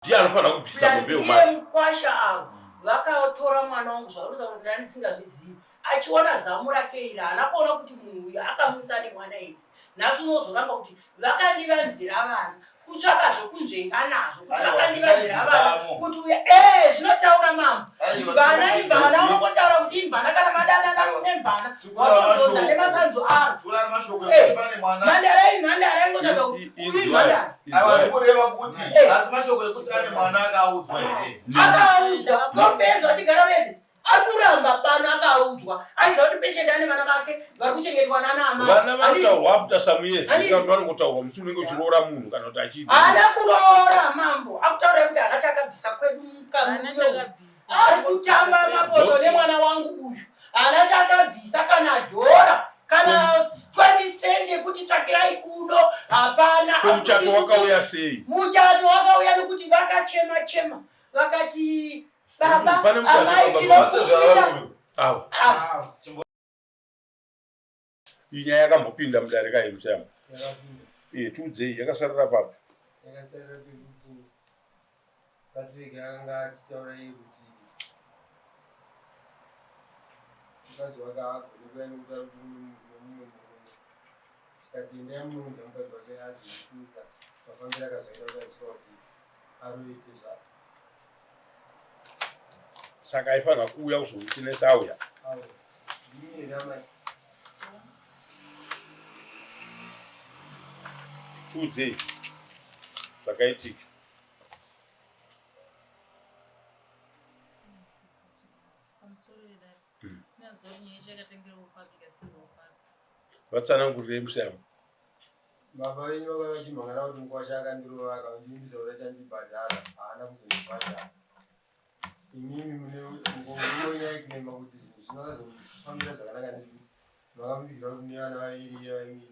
Ndiye anofanira kubvisa Plus mombe iye yomari. mukwasha avo vakatora mwana wangu zvakuratidza kuti ndani ndisingazvizivi achiona zamu rake iri haana kuona kuti munhu uyu akamuisa nemwana iri nhasi unozoramba kuti vakandivanzira vana kutsvaka zvokunzvenga nazvo kuti Aiwa, vakandivanzira bvisai vana zamo. kuti uya ee zvinotaura mambo Aiwa, mvana tiri imvana kubvisa- unongotaura kuti imvana kana madanana Aiwa. nemvana Tikura watodonza mashoko. nemasanzu aro Tura mashoko Eh. ekuti pane mwana. mhandara imhandara ingotaura kuti uyu imhandara Aiwa, Inzwai. ndikureva kuti Eh. asi mashoko ekuti ane mwana akaudzwa here? Akaudzwa profesa vachigara vese ari kuramba pano akaudzwa aiziva kuti patient ane vana vake vari kuchengetwa nana amai. Vana vanotaurwa after some years. Handiti. Kana kuti vanongotaurwa musi unenge uchiroora munhu kana kuti achii. Haana kuroora mambo akutaura kuti haana chakabvisa kwedu Haana mukamuno chakabvisa. ari kutamba mapoto nemwana wangu uyu haana chakabvisa kana dhora kana 20 cent yekuti tsvakirai kuno hapana. Ko muchato wakauya sei? Muchato wakauya nekuti vakachema chema vakati baba Pane muchato amai baba. tinokumbira Avo. Ah, Iyi nyaya yakambopinda mudare kai musayamo. Yakapinda. Eh, tiudzei yakasarira papi? Yakasarira pekuti Patrick akanga achitaura iye kuti mukadzi wake haagoni kuya nekuti ari nemumwe murume. Tikati endai munounza mukadzi wake azotiza mafambiro akazvaita kuti achisvika kuti aroite zvake. Saka aifanira kuuya kuzomuchinesa auya. Auya. Ndini here amai? Tiudzei zvakaitika. Pamusoro vedare. Ndinazori nyaya yacho yakatangira ukwapi ikasiirwa ukwapi. Vatsanangurirei musayamo. Baba venyu vakauya vachimhan'ara kuti mukwasha akandirova akandivimbisa kuti achandibhadhara haana kuzondibhadhara. Imimi mune murume wenyu aiklema kuti zvinhu zvinozofambira zvakanaka nezvi makamuvigira kuti mune vana vaviri imi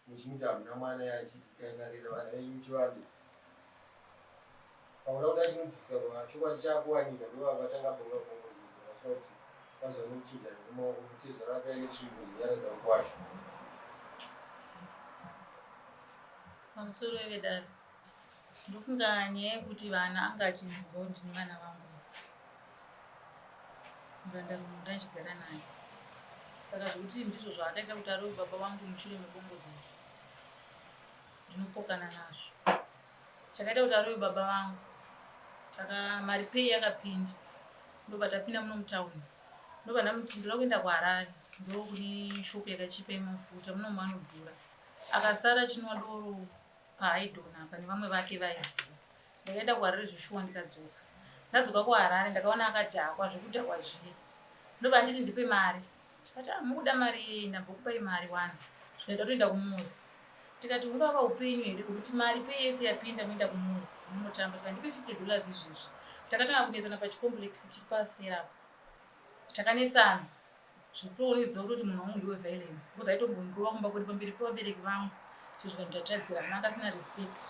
muchimuti hamuna mwana iye achiti kangarira vana venyu muchivanhu. Pakuda kuti achinodiscover chokwadi chakuwanika ndovavatanga bonga bonga zvasvika kuti vazova nekuchinja nekumaoko mutezvara akauya netsvimbo zvinyaradza mukwasha. Pamusoro vedare. Ndofunga nyaya yekuti vana anga achiziva kuti ndine vana vangu. Murandarume ndachigara naye. Saka zvekuti ndizvo zvaakaita kuti arove baba vangu mushure mebongozozo. Ndinopokana nazvo. Chakaita kuti arove baba vangu. Taka mari pay yakapinda. Ndobva tapinda muno mutown. Ndobva ndamuti ndoda kuenda kuHarare. Ndokune shop yakachipa yemafuta muno manodhura. Akasara achinwa doro paHaidon apa nevamwe vake vaiziva. Ndakaenda kuHarare zveshuwa ndikadzoka. Ndadzoka kuHarare ndakaona akadhakwa zvekudhakwa zviye. Ndobva nditi ndipe mari. Tikati ah mukuda mari yei ndambokupai mari wani. Zvikaita toenda kumuzi. Tikati hungava upenyu here hwekuti mari pay yese yapinda moenda kumuzi munotamba. Tikati ndipe 50 dollars izvezvi. Takatanga kunetsana pachicomplex chiri paseri apo. Takanetsana zvekutoonedza kutoti munhu wangu ndewe violence because aitombondirova kumba kwedu pamberi pevabereki vangu chero zvikanditatadzira manga asina respect.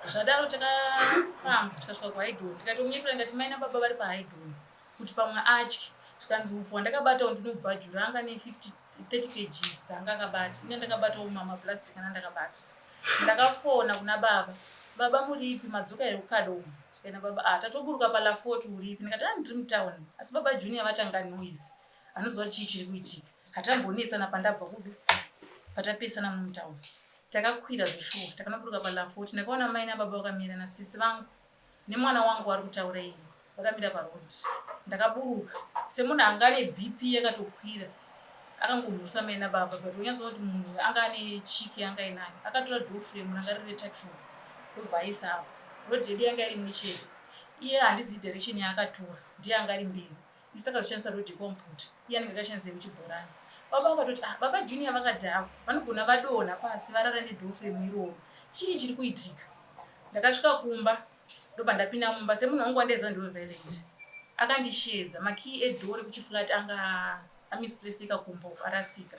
Zvadaro takafamba tikasvika kuHaidon tikatomunyepera ndikati mai nababa vari paHaidon kuti pamwe atye zvikanzi upfu hwandakabata ndinobvajura anga ne 50 30 kgs dzanga akabata ine ndakabatawo mumamaplastic ana ndakabata. Ndakafona kuna baba baba muripi madzoka here kukadoma zvikaenda baba ah tatoburuka palafort uripi ndikati ah ndiri mutown asi baba junior vatanga noise anoziva kuti chii chiri kuitika hatambonetsana pandabva kupi patapesana muno mutown takakwira zveshuwa takanoburuka palafort ndakaona mai nababa vakamira nasisi vangu Nemwana wangu wari kutaura iye vakamira paroad. Ndakaburuka semunhu anga ane BP yakatokwira akangomhurisa mai nababa but wonyatsoona kuti munhu uyu anga ane chiki yanga ainayo. Akatora door frame ranga riri retuckshop ndobva aisa apo. Road yedu yanga iri imwe chete. Iye handizivi direction yaakatora ndiye anga ari mberi. Isu takazoshandisa road yekwaMuputa iye anenge akashandisa yekuchibhorani. Baba vakatoti ah baba Junior vakadhakwa vanogona vadonha pasi varara nedoor frame iroro. Chii chiri kuitika? Ndakasvika kumba ndobva ndapinda mumba semunhu wangu wandaiziva ndiwe Violet. Akandisheedza makey edoor rekuchiflat anga amisplaceka kumba uko arasika.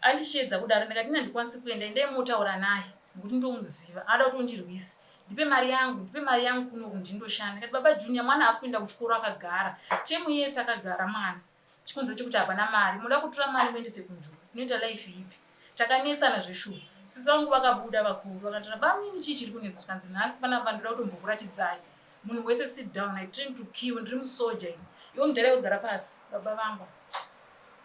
Andisheedza kudaro ndikati ini handikwanisi kuenda endai motaura naye nekuti ndomuziva ada kutondirwisa. Ndipe mari yangu ndipe mari yangu kunoku ndindoshanda. Ndikati baba Junior mwana haasi kuenda kuchikoro akagara temu yese akagara mwana. Chikonzero chekuti hapana mari moda kutora mari muendese kunjuru tinoita life ipi. Takanetsana zveshuwa. Sisi vangu vakabuda vakuru vakataura bamnini chii chiri kunetsa zvikanzi nhasi panapa ndoda kutombokuratidzai munhu wese sit down I train to kill ndiri musoja ini iwe mudhara yekugara pasi baba vangu.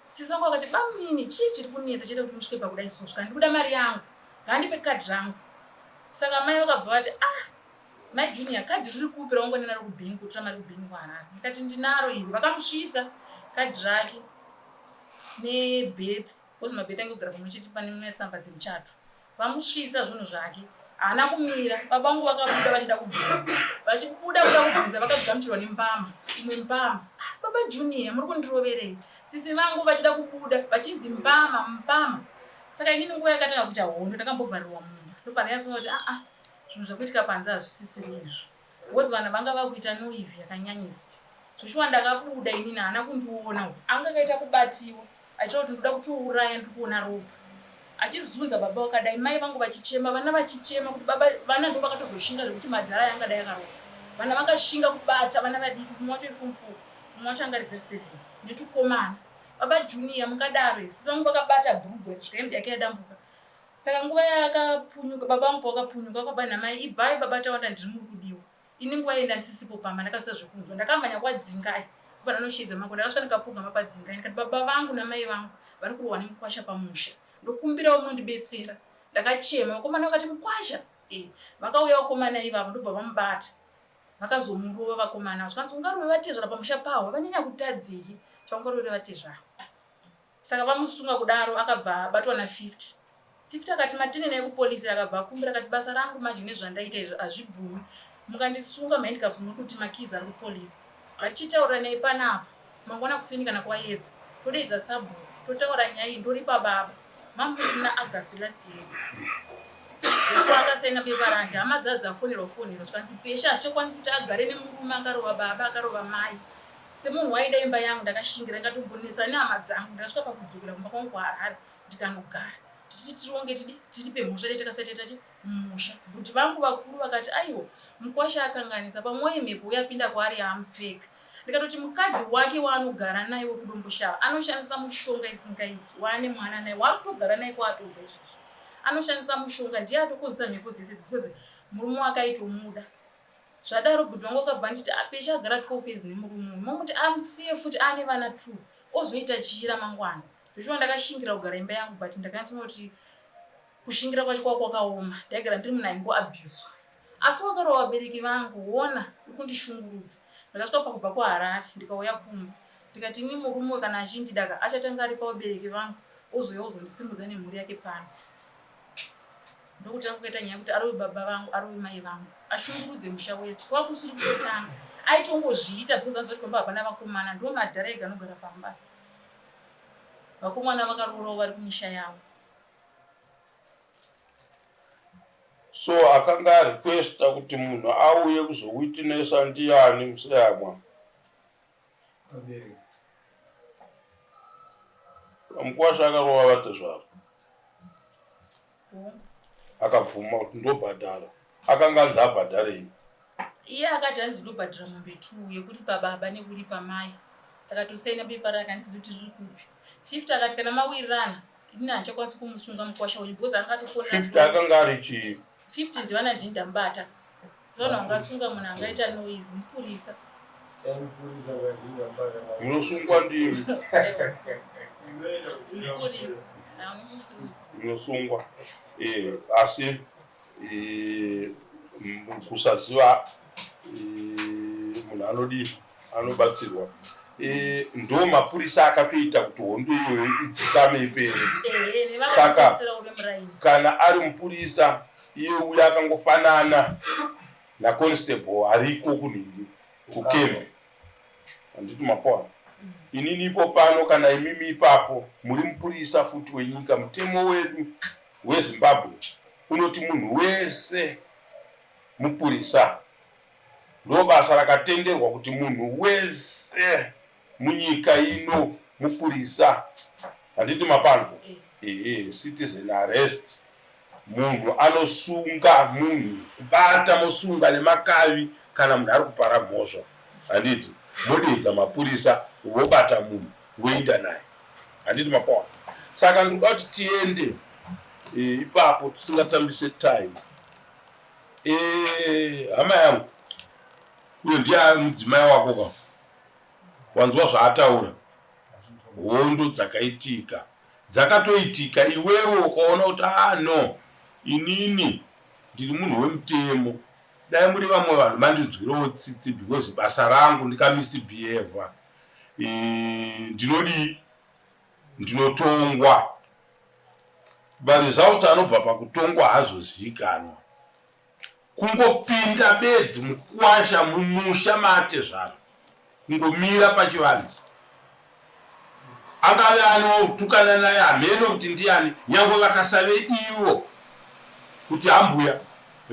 Sisi vangu vakati bamnini chii chiri kunetsa chaita kuti musvike pakudai so zvikanzi ndikuda mari yangu ngaandipe kadhi rangu. Saka mai vakabva vati ah Mai Junior kadhi riri kupi raungoenda naro kubhengi kutora mari kubhengi kuHarare? Ndikati ndinaro iri. Vakamusvitsa kadhi rake nebirth because mabirth ange kugara pamwe chete pane tsamba dzemuchato. Vamusvitsa zvinhu zvake haana kumira. Baba vangu vakabuda vachida kubvunza, vachibuda kuda kubvunza vakagamuchirwa nembama imwe mbama. Ah, baba Junior muri kundiroverei? Sisi vangu vachida kubuda vachinzi mbama mbama. Saka inini nguva yakatanga kuita hondo ndakambovharirwa mumba ndopandakatsoona kuti aa ah, zvinhu zvakuitika panze hazvisisiri izvo because vanhu vanga vakuita noise yakanyanyisa zveshuwa ndakabuda inini haana kundiona uyu anga akaita kubatiwa achiita kuti ndoda kutouraya ndiri kuona ropa achizunza baba vakadai mai vangu vachichema vana vachichema kuti baba vana ndo vakatozoshinga zvekuti madhara yangadai akaropa vana vakashinga kubata vana vadiki mumwe wacho ifom four mumwe wacho anga ari grade seven netukomana baba junior mungadaro sisi vangu vakabata bhurugwa svika hembe yake yadambuka Saka nguva yaakapunyuka baba vangu pavakapunyuka vakabva namai ibvai baba tawanda ndiri muri kudiwa ini nguva iye ndandisisipo pamba ndakazita zvekunzwa ndakamhanya kwadzingai kubva ndanoshedza mako ndakasvika ndikapfugama padzingai ndikati baba vangu namai vangu vari kurohwa nemukwasha pamusha ndokumbirawo munondibetsera ndakachema vakomana vakati mukwasha e vakauya vakomana ivavo ndobva vamubata vakazomurova vakomana zvikanzi ungarove vatezvara pamusha pawo vanyanya kutadzei chaungarovere vatezvara Saka vamusunga kudaro akabva abatwa na 50. 50 akati matini naye kupolice akabva akumbira akati basa rangu manje nezvandaita izvi hazvibvumi mukandisunga mahandcuffs muri kuti makeys ari kupolice ngatichitauranai panapa mangwana kuseni kana kwaedza todeedza sabhuku totaura nyaya iyi ndoripa baba mamuri muna August last year Joshua akasaina bepa rake hama dzaa dzafonerwa fonerwa zvikanzi pesha hazvichakwanisi kuti agare nemurume akarova baba akarova mai Semunhu waida imba yangu ndakashingira ndikatombonetsa nehama dzangu ndakasvika pakudzokera kumba kwangu kuHarare ndikanogara tichiti tironge tidi tiripe mhosva dai takasati taita mumusha but vangu vakuru vakati aiwa mukwasha akanganisa pamwe mhepo yapinda kwaari yaamupfeka ndikatoti mukadzi wake waanogara naye wekudomboshava anoshandisa mushonga isingaiti waane mwana naye waakutogara naye kwaatobva izvezvi anoshandisa mushonga ndiye atokonzesa mhepo dzese idzi because murume wake aitomuda Zvadaro bhudhi vangu vakabva vanditi ah Pesha agara 12 years nemurume uyu momuti amusiye futi aane vana two ozoita chii ramangwana. Zveshuwa ndakashingira kugara imba yangu but ndakanyatsoona kuti kushingira kwacho kwava kwakaoma ndaigara ndiri munhu aingo abuswa asi wakarova vabereki vangu hona uri kundishungurudza. Ndakasvika pakubva kuHarare ndikauya kumba ndikati ini murume uyu kana achindida ka achatanga aripa vabereki vangu ozouya ozondisimudza nemhuri yake pano. Ndokutanga kuita nyaya yekuti arove baba vangu arove mai vangu ashungurudze musha wese kwava kusiri kutotanga aitongozviita because anoziva kuti pamba hapana vakomana ndo madhara ega anogara pamba vakomana vakaroorawo vari kumisha yavo. So akanga arequesta kuti munhu auye kuzowitnessa ndiyani Museyamwa? Mukwasha akarova vatezvara akabvuma kuti ndobhadhara akanga anzi abhadharei iye akati hanzi ndobhadhara mombe two yekuripa baba nekuripa mai akatosaina bepa rake handizivi kuti riri kupi 50 akati kana mawirirana ini handichakwanisi kumusunga mukwasha wenyu because anga atofonera 50 akanga ari chii 50 ndivana ndini ndamubata Sona ungasunga munhu angaita noise mupurisa. Munosungwa ndimi. Mupurisa. Munosungwa. Eh, asi eh, kusaziva eh, munhu anodii anobatsirwa eh, ndo mapurisa akatoita kuti hondo iyoyo idzikame ipere saka kana ari mupurisa iye uya akangofanana naconstable ariko kunhingi kukembi handiti mapona inini ipo pano kana imimi ipapo muri mupurisa futi wenyika mutemo wedu wezimbabwe unoti munhu wese mupurisa Ndobasa rakatenderwa kuti munhu wese munyika ino mupurisa handiti mapanzwa ehe citizen arrest munhu anosunga munhu kubata mosunga nemakavi kana munhu ari kupara mhosva handiti modeedza mapurisa vobata munhu voenda naye handiti mapawa saka ndikuda kuti tiende. e, ipapo tisingatambise time. E, hama yangu uyo ndiye mudzimai wako ka wanzwa zvaataura hondo dzakaitika dzakatoitika iwewe ukaona kuti ah no inini ndiri munhu wemutemo dai muri vamwe vanhu mandinzwirewo tsitsi because basa rangu ndikamisbehava e, ndinodii ndinotongwa maresults anobva pakutongwa hazozivikanwa Kungopinda bedzi mukwasha mumusha maatezvara, kungomira pachivanze, angave ani wautukana naye hameno kuti ndiani, nyangwe vakasave ivo kuti ambuya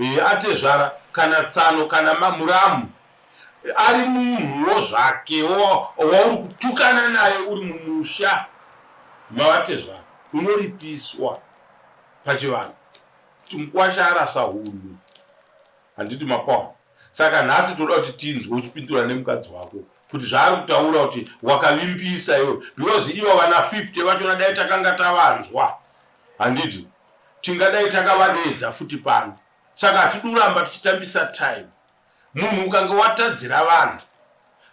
eh, atezvara kana tsano kana muramu ari munhuwo zvake wauri kutukana naye uri mumusha mavatezvara unoripiswa pachivanhu. Kuti mukwasha arasa hunhu handiti mapaona saka nhasi toda kuti tinzwe uchipindura nemukadzi wako kuti zvaari kutaura kuti wakavimbisa iwe because ivo vana 50 vachona dai takanga tavanzwa handiti tingadai takavadeedza futi pano saka hatidi kuramba tichitambisa time munhu ukange watadzira vanhu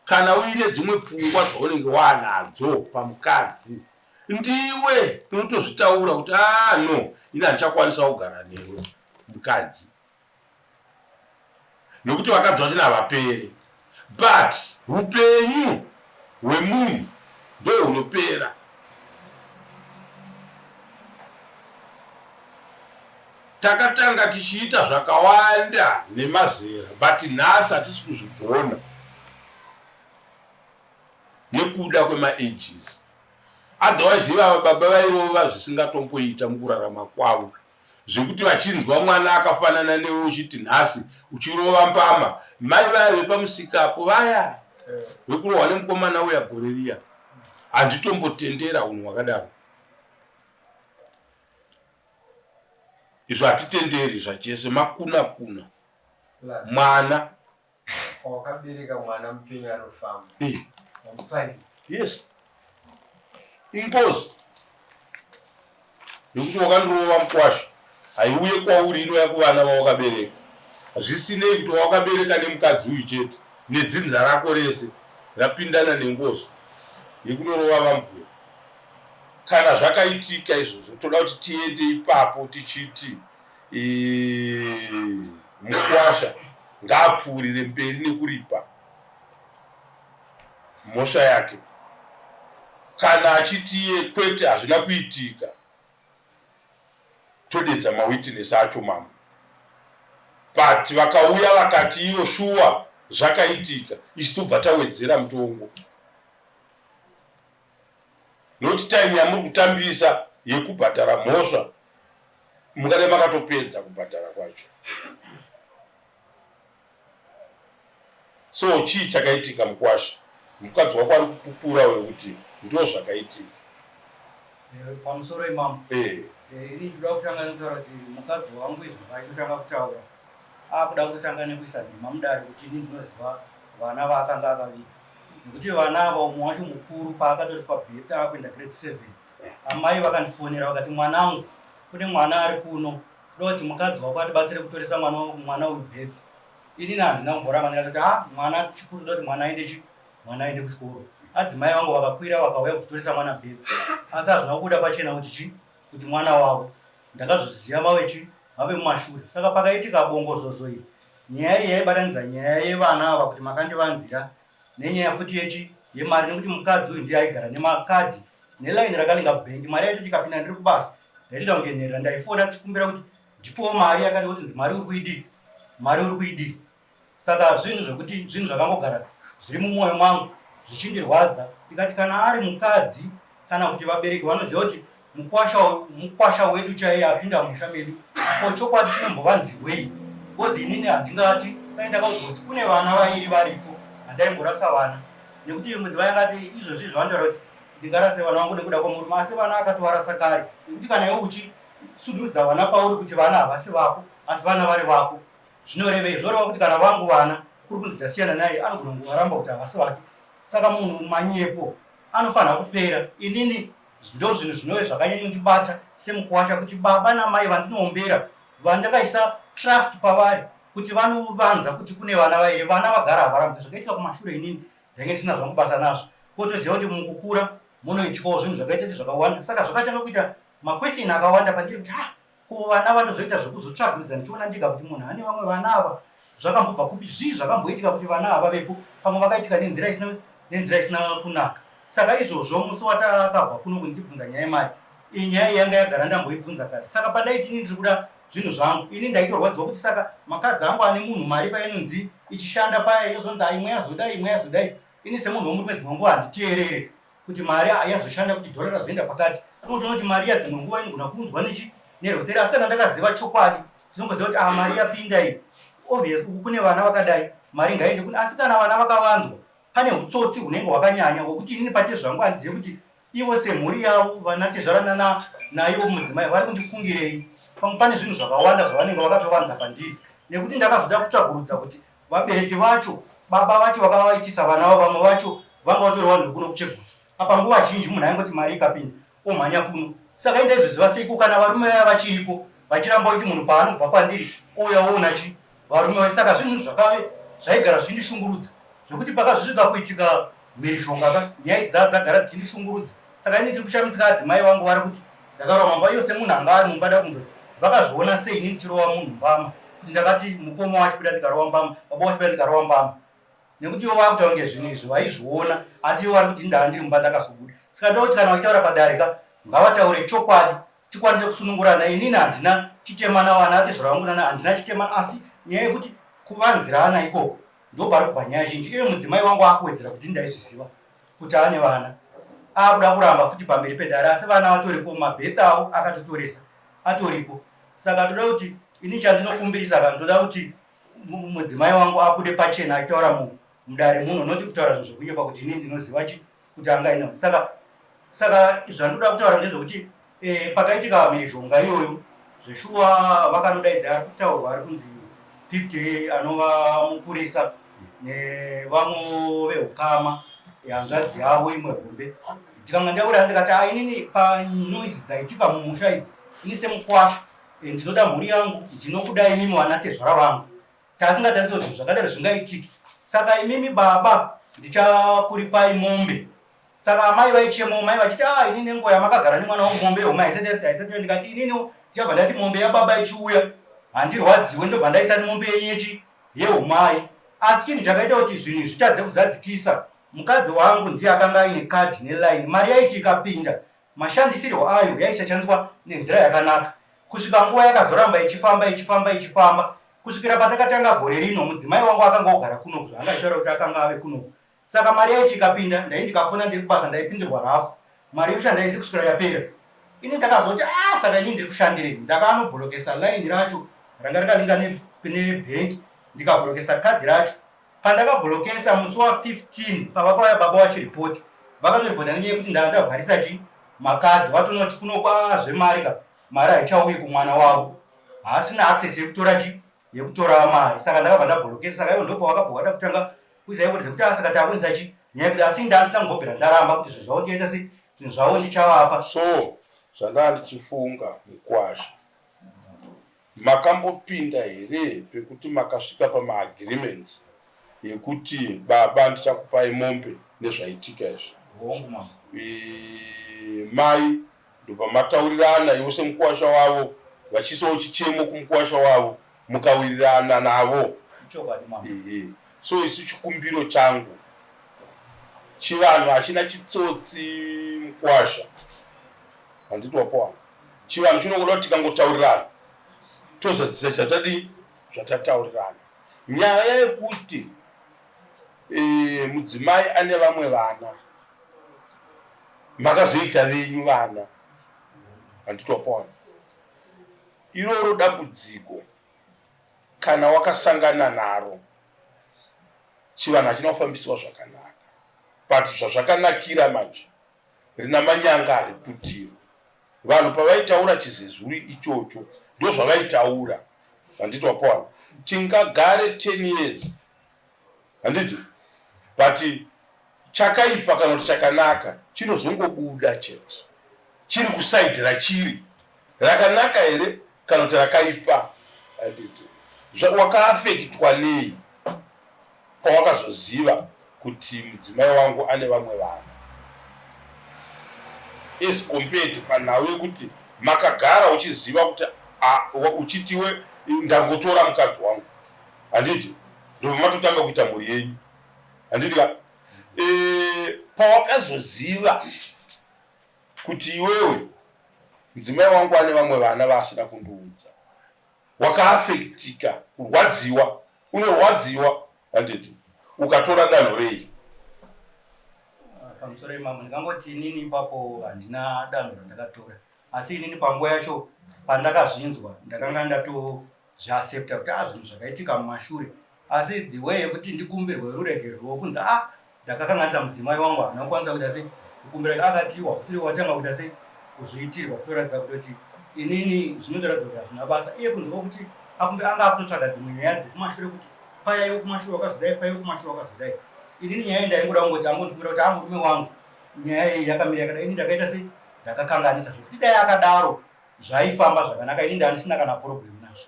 kana uine dzimwe pfungwa dzaunenge waanadzo pamukadzi Ndiwe unotozvitaura kuti ah no ini handichakwanisa kugara newe mukadzi nokuti vakadzi vachina havaperi but upenyu hwemunhu ndo hunopera. Takatanga tichiita zvakawanda nemazera but nhasi hatisi kuzvigona nekuda kwemaages. Otherwise ivava baba vairova zvisingatomboita mukurarama kwavo zvekuti vachinzwa mwana akafanana newe uchiti nhasi uchirova mbama mai vaya vepamusikapo vaya vekurohwa nemukomana uya gore riya handitombotendera unhu hwakadaro izvo hatitenderi zvachese makuna kuna mwana Wakabereka mwana mupenyu anofamba. Eh. Yes. Ingozi. Nekuti wakandirova mukwasha haiuye kwauri inouya kuvana vawakabereka. Zvisinei kuti wakabereka nemukadzi uyu chete nedzinza rako rese rapindana nengozi yekunorova vambuya. Kana zvakaitika izvozvo toda kuti tiende ipapo tichiti Mukwasha ngaapfuurire mberi nekuripa mhosva yake. Kana achiti iye kwete hazvina kuitika todedza mawitness acho mamwe. But vakauya vakati ivo shuwa zvakaitika isu tobva tawedzera mutongo. Not time yamuri kutambisa yekubhadhara mhosva mungadai makatopedza kubhadhara kwacho so chii chakaitika mukwasha mukadzi wako ari kupupura uyo kuti ndo zvakaitika eh, pamusoro imamo eh. Eh, ini ndinoda kutanga nekutaura kuti mukadzi wangu izvo vaitotanga kutaura akuda kutotanga nekuisa nhema mudare kuti ini ndinoziva vana vaakanga akaviga nekuti vana ava umwe wacho mukuru paakatoriswa birth akuenda grade 7 Amai vakandifonera vakati mwanangu kune mwana ari kuno toda kuti mukadzi wako atibatsire kutoresa mwana mwana uyu birth. Inini handina kumboramba ndikatoti ha mwana chikuru toda kuti mwana aende chi mwana aende kuchikoro. Adzimai vangu vakakwira vakauya kuzotoresa mwana birth asi hazvina kubuda pachena kuti chi kuti mwana wavo. Ndakazozviziva mave chi mave mumashure. Saka pakaitika bongozozo iri nyaya iyi yaibatanidza nyaya yevana ava kuti makandivanzira nenyaya futi yechi yemari nekuti mukadzi uyu ndiye aigara nemakadhi nelaini rakalinga kubhengi mari yacho chikapinda ndiri kubasa ndaitoita kunge nherera ndaifona ndichikumbira kuti ndipowo mari yakati kuti mari uri kuidii mari uri kuidii saka zvinhu zvekuti zvinhu zvakangogara zviri mumwoyo mangu zvichindirwadza ndikati kana ari mukadzi kana kuti vabereki vanoziva kuti mukwasha mukwasha wedu chaiye apinda musha medu ko chokwadi chinombovanzirwei bcoz inini handingati dai ndakaudzwa kuti kune vana vairi varipo handaimborasa vana nekuti mudzimai angati izvozvi zvavanotaura kuti ndingarase vana vangu nekuda kwemurume asi vana akatovarasa kare nekuti kana iwe uchisudurudza vana pauri kuti vana havasi vako asi vana vari vako zvinorevei zvoreva kuti kana vangu vana kuri kunzi ndasiyana naye anogona kungovaramba kuti havasi vake saka munhu manyepo anofanira kupera inini ndozvinhu zvinove zvakanyanyondibata semukuwasha kuti baba namai vandinoombera vandakaisa trust pavari kuti vanovanza kuti kune vana vairi vana vagara havarambwe zvakaitika kumashure inini ndainge ndisina zvangu basa nazvo kotoziva kuti mukukura munoitikawo zvinhu zvakaita sezvakawanda saka zvakatanga kuita makwesini akawanda pandiri kuti ha ko vana vandozoita zvekuzotsvaguridza ndichiona ndega kuti munhu ane vamwe vana ava zvakambobva kupi zvii zvakamboitika kuti vana ava vepo pamwe vakaitika nenzira isina nenzira isina kunaka saka izvozvo musi watakabva kuno kundibvunza nyaya yemari iyi nyaya yanga yagara ndamboibvunza kare saka pandaiti ini ndiri kuda zvinhu zvangu ini ndaitorwadziwa kuti saka makadzi angu ane munhu mari painonzi ichishanda paya yozonzi imwe yazodai imwe yazodai ini semunhu wemurume dzimwe nguva handiteerere kuti mari yazoshanda kuti dhora razoenda pakati unotoona kuti mari yadzimwe nguva inogona kuunzwa nechi nerweseri asi kana ndakaziva chokwadi tinongoziva kuti ah mari yapinda iyi obvious uku kune vana vakadai mari ngaiende kune asi kana vana vakavanzwa pane utsotsi hunenge hwakanyanya hwekuti inini pache zvangu handizive kuti ivo semhuri yavo vana tezvara nana naivo mudzimai vari kundifungirei pamwe pane zvinhu zvakawanda zvavanenge vakatovanza pandiri nekuti ndakazoda kutsvagurudza kuti Vabereki vacho, baba vacho vakavaitisa vana vavo, vamwe vacho vanga vatori vanhu vekuno kuChegutu. Apa nguva zhinji munhu aingoti mari ikapinda omhanya kuno. Saka ini ndaizoziva seiko kana varume vaya vachiriko vachiramba kuti munhu paanobva kwandiri ouya oona chi varume vacho. Saka zvinhu zvakave zvaigara zvichindishungurudza zvekuti pakazosvika kuitika mhirizhonga ka nyaya idzi dzagara dzichindishungurudza. Saka ini ndiri kushamisika adzimai vangu vari kuti ndakarova mamba iyo semunhu anga ari mumba ndakunzwa kuti vakazviona sei ini ndichirova munhu mbama kuti ndakati mukoma wachibuda ndikarova mbama baba wachibuda ndikarova mbama nekuti ivo vakutaura kunge zvinhu izvi vaizviona asi ivo vari kuti ndaa ndiri mumba ndakazobuda saka ndoda kuti kana vachitaura padare ka ngavataure chokwadi tikwanise kusunungurana inini handina chitemana vana atezvara vangu nana handina chitemana asi nyaya yekuti kuvanzirana ikoko ndopari kubva nyaya zhinji iye mudzimai wangu akuwedzera kuti ndaizviziva kuti ane vana akuda kuramba futi pamberi pedare asi vana vatoripo mabheth avo akatotoresa atoripo saka toda kuti ini chandinokumbirisa ka ndoda kuti mudzimai wangu abude pachena achitaura mudare muno noti kutaura zvinhu zvekunyepa kuti ini ndinoziva chi kuti anga ina saka saka zvandoda kutaura ndezvekuti eh, pakaitika mhirizhonga iyoyo zveshuwa vakanodaidza ari kutaurwa ari kunzi 50 anova mupurisa nevamwe veukama hanzvadzi yavo imwe hombe ndikanga ndaura ndikati ah, inini panoizi dzaitika mumusha idzi ini semukwasha eh, ndinoda mhuri yangu ndinokuda imimi vana tezvara vangu tasingatarisi kuti zvinhu zvakadaro zvingaitike saka imimi baba ndichakuripai mombe saka amai vaichemawo mai vachiti ah ini nenguva yamakagara nemwana wangu mombe yehoma haisati haisati ndikati inini ndichabva ndati mombe yababa ichiuya handirwadziwe ndobva ndaisa mombe yenyu yechi yehumai asi chinhu chakaita kuti zvinhu izvi zvitadze kuzadzikisa mukadzi wangu ndiye akanga aine kadhi nelaini mari yaiti ikapinda mashandisirwo ayo yaisashandiswa nenzira yakanaka kusvika nguva yakazoramba ichifamba ichifamba ichifamba kusvikira patakatanga gore rino mudzimai wangu akanga ogara kunoku zvaanga achitaura kuti akanga ave kunoku Saka mari yaiti ikapinda ndai ndikafona ndiri kubasa ndaipindirwa rafu mari yoshanda yese kusvikira yapera. Ini ndakazoti ah saka ini ndiri kushandirei ndakanobholokesa line racho ranga rakalinga nebhenki ndikabholokesa kadhi racho pandakabholokesa musi wa 15 pavakauya baba vachiripota vakatoripota nenyaya yekuti ndaa ndavharisa chi makadhi vatonoti kuno kwazvemari ka mari haichauyi kumwana wavo haasina access yekutora chi yekutora mari saka ndakabva ndabholokesa saka ivo ndopavakabva vada kutanga kuisa ivo kuti ah, saka takunisa chi nyaya yekuti asi ndandisina kumbobvira ndaramba kuti zvinhu zvavo ndichaita sei zvinhu zvavo ndichavapa so zvandaa ndichifunga mukwasha makambopinda here pekuti makasvika pamaagreements yekuti baba ndichakupai mombe nezvaitika izvi hongu mama mai ndopamataurirana ivo semukuwasha wavo vachiisawo chichemo kumukuwasha wavo mukawirirana navo Ichokwadi mama. Ehe. So isu chikumbiro changu chivanhu hachina chitsotsi mukuwasha handiti wapowana chivanhu chinongoda kuti tikangotaurirana tozadzisa chatadii zvatataurirana nyaya yekuti e, mudzimai ane vamwe vana makazoita venyu vana handiti wapowana iroro dambudziko kana wakasangana naro chivanhu hachina kufambisiwa zvakanaka but zvazvakanakira manje rina manyanga hariputiro vanhu pavaitaura chizezuru ichocho ndozvavaitaura handiti wapowana tingagare 10 years handiti but chakaipa kana kuti chakanaka chinozongobuda chete chiri kusaidhi rachiri. Rakanaka here kana kuti rakaipa? Handiti wakaafektwa nei pawakazoziva kuti mudzimai wangu ane vamwe vana as compared panhau yekuti makagara uchiziva kuti uchitiwe ndangotora mukadzi wangu handiti ndobva matotanga kuita mhuri yenyu handiti ka e, pawakazoziva kuti iwewe mudzimai wangu ane vamwe vana vaasina kundiudza wakaafektika kurwadziwa unorwadziwa handiti ukatora danho rei pamusoro imamo ndingangoti inini ipapo handina danho randakatora asi inini panguva yacho pandakazvinzwa ndakanga ndatozviaccepta kuti a ah, zvinhu zvakaitika mumashure Asi the way yekuti ndikumbirwe ruregerero kunzi ah ndakakanganisa mudzimai wangu haana kukwanisa kuita sei kukumbira akati iwa usiri watanga kuita sei kuzviitirwa kutoratidza kutoti inini zvinotoratidza kuti hazvina basa iye kunze kwekuti akumbe anga akutotsvaga dzimwe nyaya dzekumashure kuti paya iwe kumashure wakazodai paya iwe kumashure wakazodai inini nyaya ndaingoda kungoti angondikumbira kuti amurume ah, wangu nyaya iyi yakamira yakadai ini ndakaita sei ndakakanganisa zvekuti dai akadaro zvaifamba zvakanaka ini ndandisina kana problem nazvo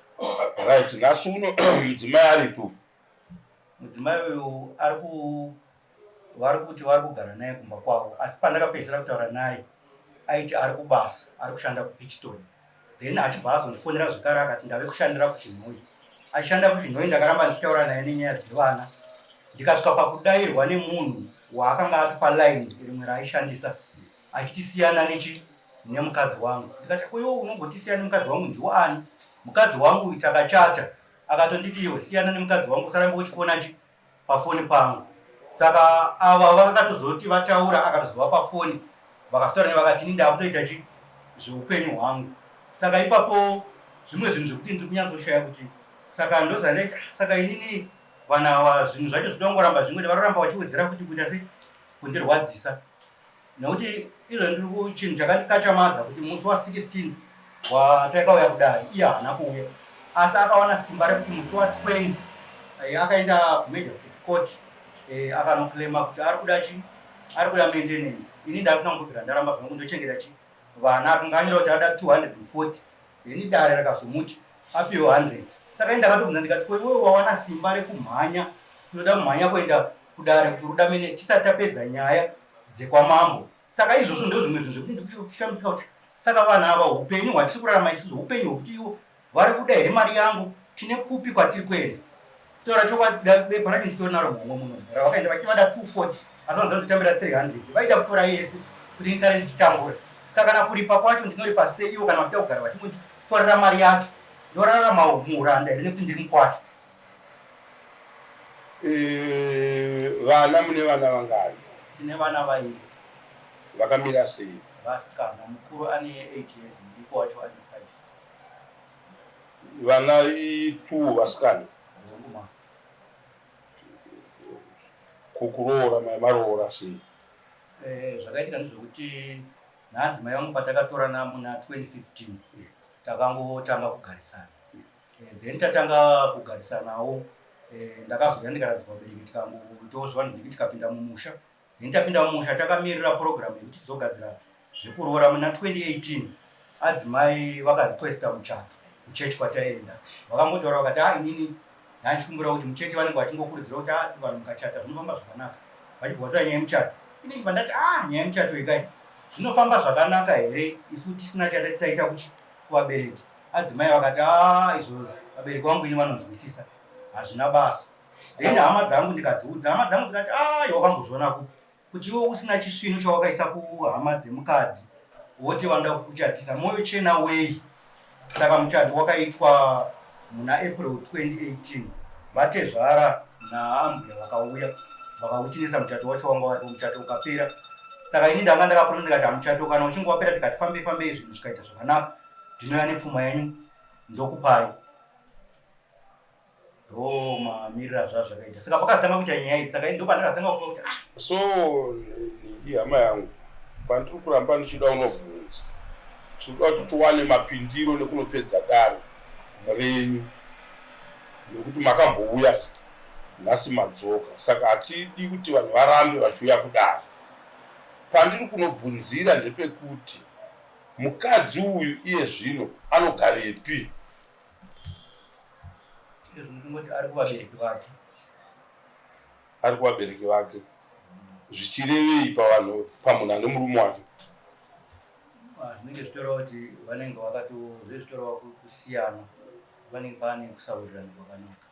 right nhasi uno mudzimai aripo mudzimai uyu ari ku vari kuti vari kugara naye kumba kwavo asi pandakapedzisira kutaura naye aiti ari kubasa ari kushanda kupichton then achibva azondifonera zvekare akati ndave kushandira kuchinhoyi achishanda kuchinhoyi ndakaramba ndichitaura naye nenyaya dzevana ndikasvika pakudairwa nemunhu waakanga atupa line rimwe raaishandisa achitisiyana nechi nemukadzi wangu ndikati ko iwe unogotisiya nemukadzi wangu ndiwo ani mukadzi wangu uyu takachata akatonditi iwe siyana nemukadzi wangu usarambe uchifona chi pafoni pangu saka ava vakatozoti vataura akatozova pafoni vakazotaura ne vakati ini ndakutoita chi zveupenyu hwangu saka ipapo zvimwe zvinhu zvekuti ndiri kunyatsoshaya kuti saka ndozandaita saka inini vanhu ava zvinhu zvacho zvinongoramba zvingoti varoramba vachiwedzera futi kuita se kundirwadzisa nekuti izvo ndiri chinhu chakandikachamadza kuti musi wa 16 wataikauya kudare iye haana kuuya asi akawana simba rekuti musi wa 20 eh, akaenda kumagistrate court eh, akanoclaima kuti ari kuda chi ari kuda maintenance ini ndafuna kungobvira ndaramba zvangu ndochengeta chi vana akanganyira kuti ada 240 then dare rakazomuti apiwe 100 saka ini ndakatobvunza ndikati ko iwewe wawana simba rekumhanya kutoda kumhanya kuenda kudare kuti uruda mene tisati tapedza nyaya dzekwamambo saka izvozvo ndo zvimwe zvinhu zvekuti ndikushamisika kuti saka vanhu ava upenyu hwatiri kurarama isusu upenyu hwekuti iwo vari kuda here mari yangu tine kupi kwatiri kuenda kutaura chokwadi bepa racho nditori naro muhomwe muno ravakaenda vachiti vada 240 asi vanza ndotambira 300 vaida kutora yese kuti ndisare ndichitambura saka kana kuripa kwacho ndinoripa sei iwo kana vachida kugara vachingonditorera mari yacho ndorarama muuranda here nekuti ndiri mukwasha Eh, vana mune vana vangani? Tine vana vairi. Vakamira sei? Vasikana, mukuru ane 8 years, mudiki wacho ane 5. Vana two vasikana? Hongu ma. Ko kuroora mai maroora sei? Eh, zvakaitika ndezvekuti naadzimai vangu patakatorana muna 2015 takangotanga kugarisana. Eh, then tatanga kugarisanawo eh, ndakazouya ndikaradzikwa vabereki tikangoitawo zvivanhu ndiki tikapinda mumusha then tapinda mumusha takamirira program yekuti tizogadzira zvekuroora muna 2018 adzimai vakarequesta muchato kuchechi kwataienda vakangotaura vakati a ah, inini ndandichikumbira kuti muchechi vanenge vachingokurudzira kuti ah, vanhu mukachata zvinofamba zvakanaka vachibva vatora nyaya yemuchato ini chibva ndati a ah, nyaya yemuchato ikai zvinofamba zvakanaka here isu tisina chatati taita kuchi kuvabereki Adzimai vakati haa izvo vabereki vangu ini vanonzwisisa hazvina basa. Then hama dzangu ndikadziudza hama dzangu dzikati aa iwe wakambozviona kupi kuti iwe usina chisvinu chawakaisa kuhama dzemukadzi woti vanoda kukuchatisa moyo chena wei. Saka muchato wakaitwa muna April 2018 vatezvara naambuya vakauya vakautinisa muchato wacho wanga waripo muchato ukapera saka ini ndanga ndakapona ndikati hamuchato kana uchinge wapera tikati fambei fambei zvinhu zvikaita zvakanaka ndinouya nepfuma yenyu ndokupai ndo mamiriro azvaa zvakaita saka pakazotanga kuita nyaya idzi saka ndo pandakazotanga kufunga kuti ah so ningi hama yangu pandiri kuramba ndichida unobvunza tinoda kuti tiwane mapindiro nekunopedza dare renyu nekuti makambouya nhasi madzoka saka hatidi kuti vanhu varambe vachiuya kudare pandiri kunobvunzira ndepekuti. Mukadzi uyu iye zvino anogarepi? Ndingoti ari kuvabereki vake. Ari kuvabereki vake. Zvichirevei pavanhu pamunhu ane murume wake? Ah, zvinenge zvitoreva kuti vanenge vakato zvezvitoreva kusiyana vanenge pane kusawirirana kwakanaka.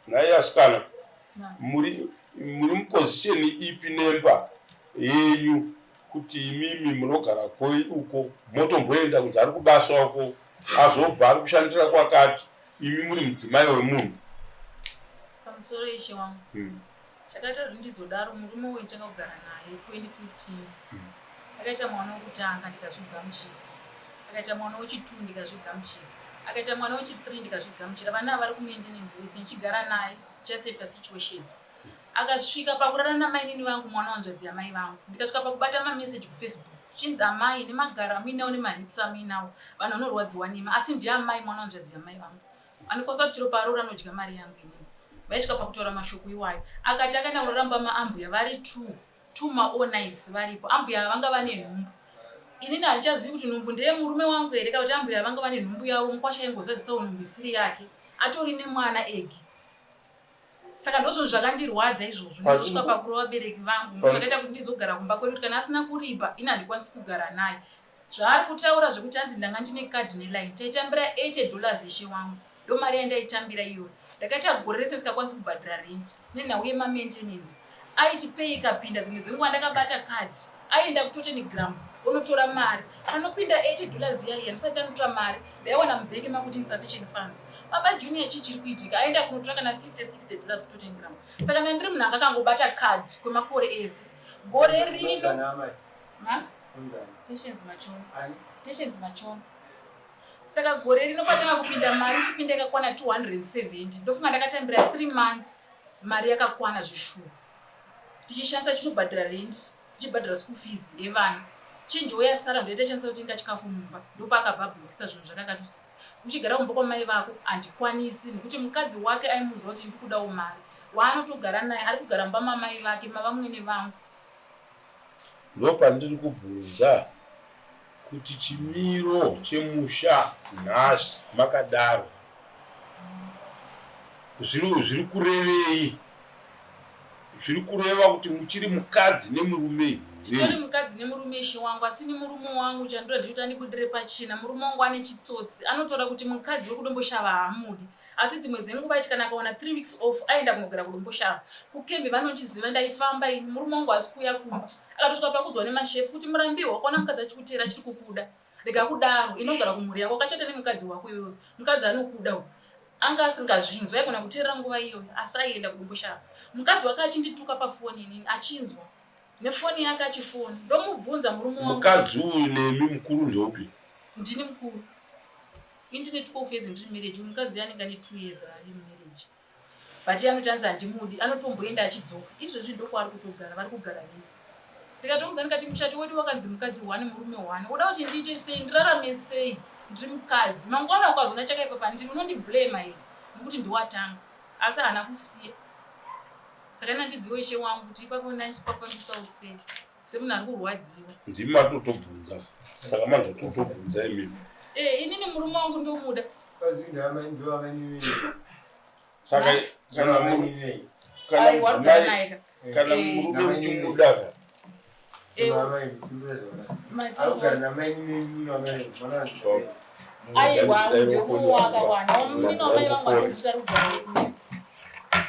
Nhai asikana, muri muri muposition ipi nemba yenyu kuti imimi munogara koi uko motomboenda kunzi ari kubasa uko azobva ari kushandira kwakati imi muri mudzimai wemunhu? Pamusoro ishe wangu. Chakaita kuti ndizodaro murume uyu nditanga kugara naye 2015. Akaita mwana wekutanga ndikazvigamuchira. Akaita mwana wechitwo ndikazvigamuchira. Akaita mwana wechithree ndikazvigamuchira. Vana ava vari kumaintenance vese ndichigara naye just a situation. Akasvika pakurara namainini vangu mwana wanzvadzi yamai vangu. Ndikasvika pakubata mameseji kuFacebook. Chinzi amai nemagaro amuinawo nemahips amuinawo vanhu vanorwadziwa nemi asi ndiamai mwana wanzvadzi yamai vangu. Anokwanisa kuti chero paroora anodya mari yangu inini. Vaisvika pakutaura mashoko iwayo. Akati akaenda kunoramba maambuya vari two. Two maonice varipo. Ambuya ava vanga vane nhumbu. Inini handichazivi kuti nhumbu ndeye murume wangu here kana kuti ambuya vanga vane nhumbu yavo mukwasha aingozadzisawo nhumbu isiri yake. Atori nemwana egi. Saka ndozvinhu zvakandirwadza izvozvo. Ndizosvika pakurova vabereki vangu. Ndozvakaita kuti ndizogara kumba kwedu kuti kana asina kuripa ini handikwanisi kugara naye. Zvaari kutaura zvekuti hanzi ndanga ndine card neline taitambira 80 dollars ishe wangu ndomari yandaitambira iyoyo ndakaita gore rese ndisingakwanisi kubhadhara rent nenhau yemamaintenance aiti pay ikapinda dzimwe dzenguva ndakabata card aienda kuTottenham onotora mari panopinda 80 dollars iya iya ndisati ndanotora mari ndaiwana mubhengi makuti insufficient funds baba junior chii chiri kuitika aenda kunotora kana 50 60 dollars kuTottenham saka ndandiri munhu anga akangobata card kwemakore ese gore rino Patience Machona. Patience Machona. Saka gore rino patanga kupinda mari ichipinda yakakwana 270 ndofunga ndakatambira 3 months mari yakakwana zveshuwa tichishandisa chinobhadhara rent tichibhadhara school fees yevana chenjewo yasara ndoita shandisa kutenga chikafu mumba ndopaakabva ablokisa zvinhu zvake akati uchigara kumba kwamai vako handikwanisi nekuti mukadzi wake aimuudza kuti ndikudawo mari waanotogara naye ari kugara mumba mamai vake mavamwene vangu. Ndopandiri kubvunza kuti chimiro chemusha nhasi makadaro zviri kurevei? Zviri kureva kuti muchiri mukadzi nemurume here? Titori mukadzi nemurume ishe wangu, asi ini murume wangu chandoda ndechekuti andibudire pachena. Murume wangu ane chitsotsi, anotaura kuti mukadzi wekuDomboshava haamudi. Asi dzimwe dzenguva aiti kana akawana 3 weeks off aienda kunogara kuDomboshava. Kukembi vanondiziva ndaifamba ini, murume wangu haasi kuuya kumba. Akatosvika pakuudzwa nemashefu kuti Murambiwa wakaona mukadzi achikuteera achiri kukuda. Rega kudaro, inogara kumhuri yako wakachata nemukadzi wako iwewe. Mukadzi anokuda uyu. Anga asingazvinzwi aigona kuteerera nguva iyoyo asi aienda kuDomboshava. Mukadzi wake achindituka pafoni inini achinzwa nefoni yake achifona. Ndomubvunza murume wangu. Mukadzi uyu nemi mukuru ndeupi? Ndini mukuru. Ini ndine 12 years ndiri marriage uyu mukadzi anenge ane 2 years ari mumarriage but iye anoti hanzi handimudi anotomboenda achidzoka izvezvi ndokwaari kutogara vari kugara vese ndikatomuudza ndikati muchato wedu wakanzi mukadzi one murume one uda kuti ndiite sei ndirarame sei ndiri mukadzi mangwana ukazoona chakaipa pandiri unondiblame here nekuti ndiwatanga asi haana kusiya saka ina ndiziwe ishe wangu kuti ipapo ndachipafambisawo sei semunhu ari kurwadziwa. Ndimi matotobvunza saka manje totobvunza imimi. Eh, inini murume wangu ndomuda. Saka kana kana mudzimai kana murume muchimuda ka. Aiwa, ndomuwa akawana. Munin'ina wamai vangu anozita rugare.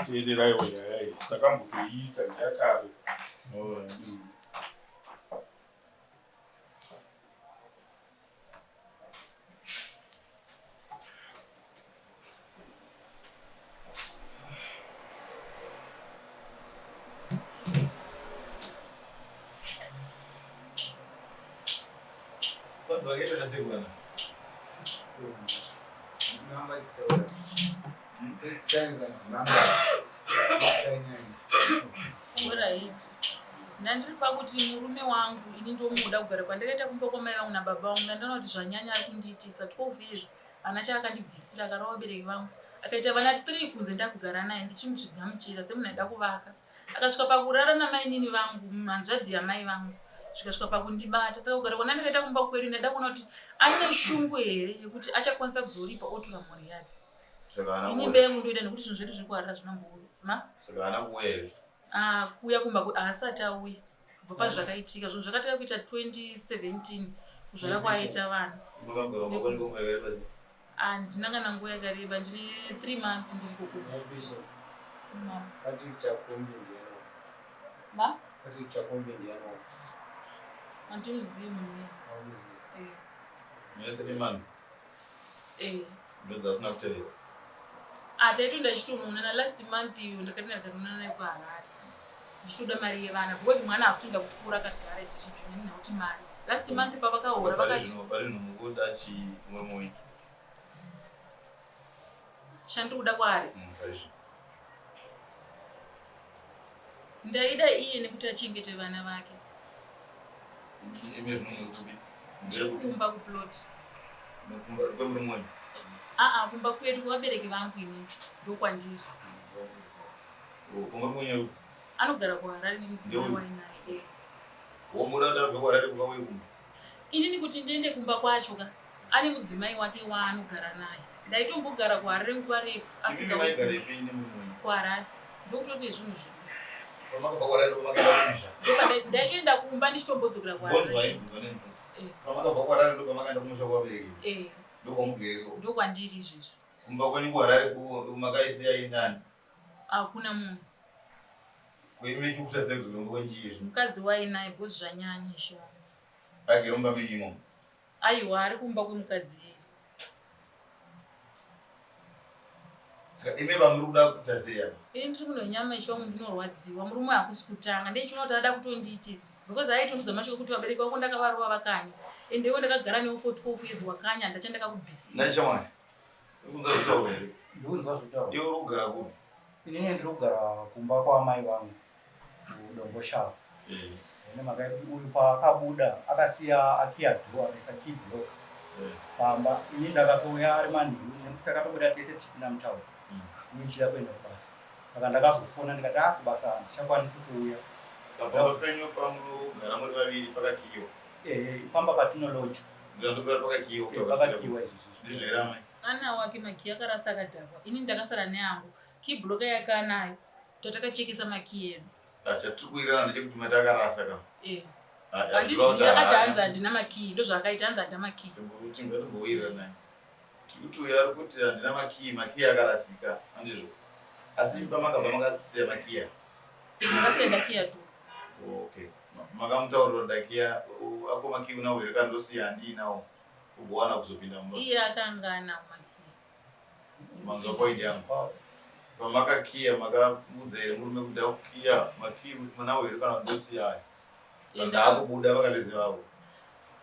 Teereraiwo nyaya iyi takambotoiita ndeyakare. Kwanza wakaita sei bwana? Alright. Ndandiri pakuti murume wangu ini ndomuda kugara kwandakaita kumba kwamai vangu nababa vangu ndandaona kuti zvanyanya ari kundiitisa 12 years hana chaakandibvisira akarova vabereki vangu akaita vana 3 kunze ndakugara naye ndichimuzvigamuchira semunhu aida kuvaka akasvika pakurara namainini vangu hanzvadzi yamai vangu. Zvikasvika pakundibata. Saka kugara kwana ndakaita kumba kwedu ndaida kuona kuti ane shungu here yekuti achakwanisa kuzoripa otora mhuri yake. Saka haana Ini kuuya. imba yangu ndoida nekuti zvinhu zvedu zviri kuharira zvinambouya. Ma? Saka haana kuuya here? Ah, kuuya kumba haasati auya. Kubva pazvakaitika zvinhu zvakatanga kuita 2017 kuzvara kwaaita vana. Makagara kumba kwenyu kwenguva yakareba sei? Handina kana nguva yakareba ndine 3 months ndiri kuku. Nhai Patience, Ma. Patrick Chakombe ndiani? Ma? Patrick Chakombe ndiani? Handimuzivi munhu iyeye. Hauzivi. Eh. Mune 3 months Eh. ndodzasina kutevera. Ah, taitoenda tichitonoonana last month iyo ndakati ndakatoonana naye kuHarare. Ndichitoda mari yevana because mwana haasi kutoenda kuchikoro akagara ichichijuna nina kuti mari. Last month pavakahora Saka pari vakati zvino pari zvino mukuda chii murume wenyu? chandiri kuda kwaari. Pari zvino. Ndaida iye nekuti achengete vana vake. Imi zvino muri kupi? Ndiri kumba kuplot. Kumba kwemurume wenyu? Aa, kumba kwedu kuvabereki vangu inini ndokwandiri. Oh, kumurume wenyu ari kupi? Anogara kuHarare nemudzimai Ndeuyu? wainaye. Eh. Womuda kuti abve kuHarare kuka uye kumba? Inini kuti ndiende kumba kwacho ka ane mudzimai wake waanogara naye. Ndaitombogara kuHarare nguva refu Imi asingauyi maigarepi nemurume wenyu? kuHarare. Ndokutori nezvinhu zvinhu. Pamakabva kuHarare ndopamakaenda kumusha. Ndaitoenda kumba ndichitombodzokera Bonzwa kuHarare. ibvunzwa nemibvunzo. Eh. Pamakabva kuHarare ndopamakaenda kumusha kwavabereki. Eh, Ndokwamugereswa. ndokwandiri izvezvo. Kumba kwenyu kuHarare makaisiya inani. Hakuna munhu. Kuime chikuta sei kuti kumba kwenyu chii izvi? Mukadzi wainaye because zvanyanya ishe wangu. Agere mumba menyu imomo. Aiwa ari kumba kwemukadzi iyeye. Saka imi vamuri kuda kuita sei apa? Ini ndiri munonyama ishe wangu ndinorwadziwa. Murume hakusi kutanga. Ndeichiona kuti ada kutondiitisa. Because aitondiudza mashoko kuti vabereki vako ndakavarova vakanya. Ende iwe ndakagara newe for 12 years wakanya handacha ndakakubvisira. Nhai shamwari. Uri kunzwa zvitaurwa here? Ndikunzwa zvitaurwa. Iwe uri kugara kupi? Inini ndiri kugara kumba kwaamai vangu kuDomboshava. Eh. Nemhaka yekuti uyu paakabuda akasiya akiya door akaisa key block Eh. pamba. Ini ndakatouya ari manheru nekuti takatobuda tese tichipinda mutauni. Ini ndichida kuenda kubasa. Saka ndakazofona ndikati ah kubasa handichakwanisi kuuya. Pamba penyu pamunogara muri vaviri pakakiyiwa. Eh, pamba patinoloja Ndinotogara pakakiyiwa. pakakiyiwa izvozvo. Ndizvo here amai? Ana wake makiyi akarasa akadhakwa. Ini ndakasara neangu. Key block yake anayo. Tatakachekesa makiyi edu. Chatiri kuwirirana ndechekuti mati akarasa ka. Eh. Ah, ah, Handizivi akati hanzi handina makiyi. Ndozvaakaita hanzi handina makiyi. Timbowirirana. Tiri kuti uyu ari kuti handina makiyi, makiyi akarasika. Handizvo. Asi pamakabva makasiya makiyi aya. Ndakasiya ndakiya tu. Okay. Makamutaurira ndakiya ako makiyi unawo here kana ndosiya handiinawo. Ugowana kuzopinda mumba. Iye akanga anawo makiyi. Manzwa point yangu. Pamakakiya makaudza here murume kuti ndakukiya makiyi munawo here kana ndosiya aya. Enda- Ndaakubuda vakaveze vavo.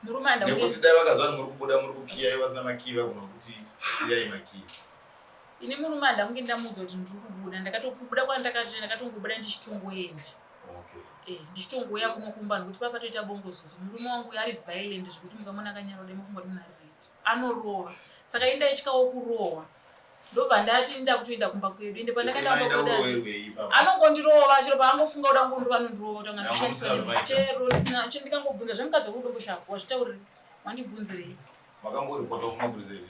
Murume anda Nekuti dai vakaziva kuti muri kubuda muri kukiya ivo vasina makiyi vagona kuti siyai makiyi. Ini murume andakunge ndamuudza kuti ndiri kubuda. Ndakatobuda kwandakati ndakatongobuda ndichitongoenda. Okay. Eh, ndichitongouya kuno kumba nekuti papa toita bongozozo. Murume wangu ari violent zvekuti mukamuona akanyarara mofunga kuti munhu ari right. Anorova. Saka ini ndaityawo kurohwa. Ndobva ndati ndakutoenda kumba kwedu. Ende pandakaenda kumba Maida kwedu kuroverwei ipapo? anongondirova chero paangofunga kuda kungondorova anondirova kuti Nyangwe angandishandisa musina zvamaita. chero ndisina chero ndikangobvunza zvemukadzi wekudomboshava wazvitaurire wandibvunzirei. Makamboripota kumapurisa here?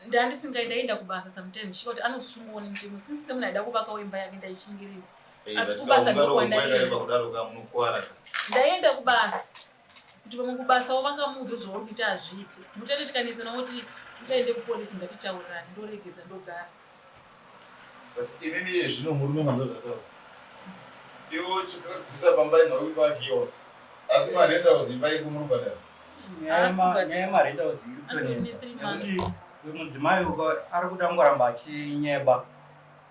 Ndandisingai ndaenda kubasa sometimes ndichika kuti anosungwawo nemutemo since semunhu aida kuvakawo imba yake ndaishingirira. Eh, Asi kubasa ndokwandaenda. Yakareba kudaro ka munokuwara. Ndaenda kubasa kuti pamwe kubasawo vangamuudza kuti zvauri kuita hazviiti. Mutete tikanetsana woti usaende kupolisi ngatitaurirane ndoregedza ndogara. Saka imimi zvino murume manzwa zvataura. Iwe chikabvisa pamba inhau ipakiwa. Asi marentals imba iri muri kubhadhara. Haasi kubhadhara. Nyaya yemarentals iri Atori kutonetsa ne three nekuti months. mudzimai uka ari kuda kungoramba achinyeba.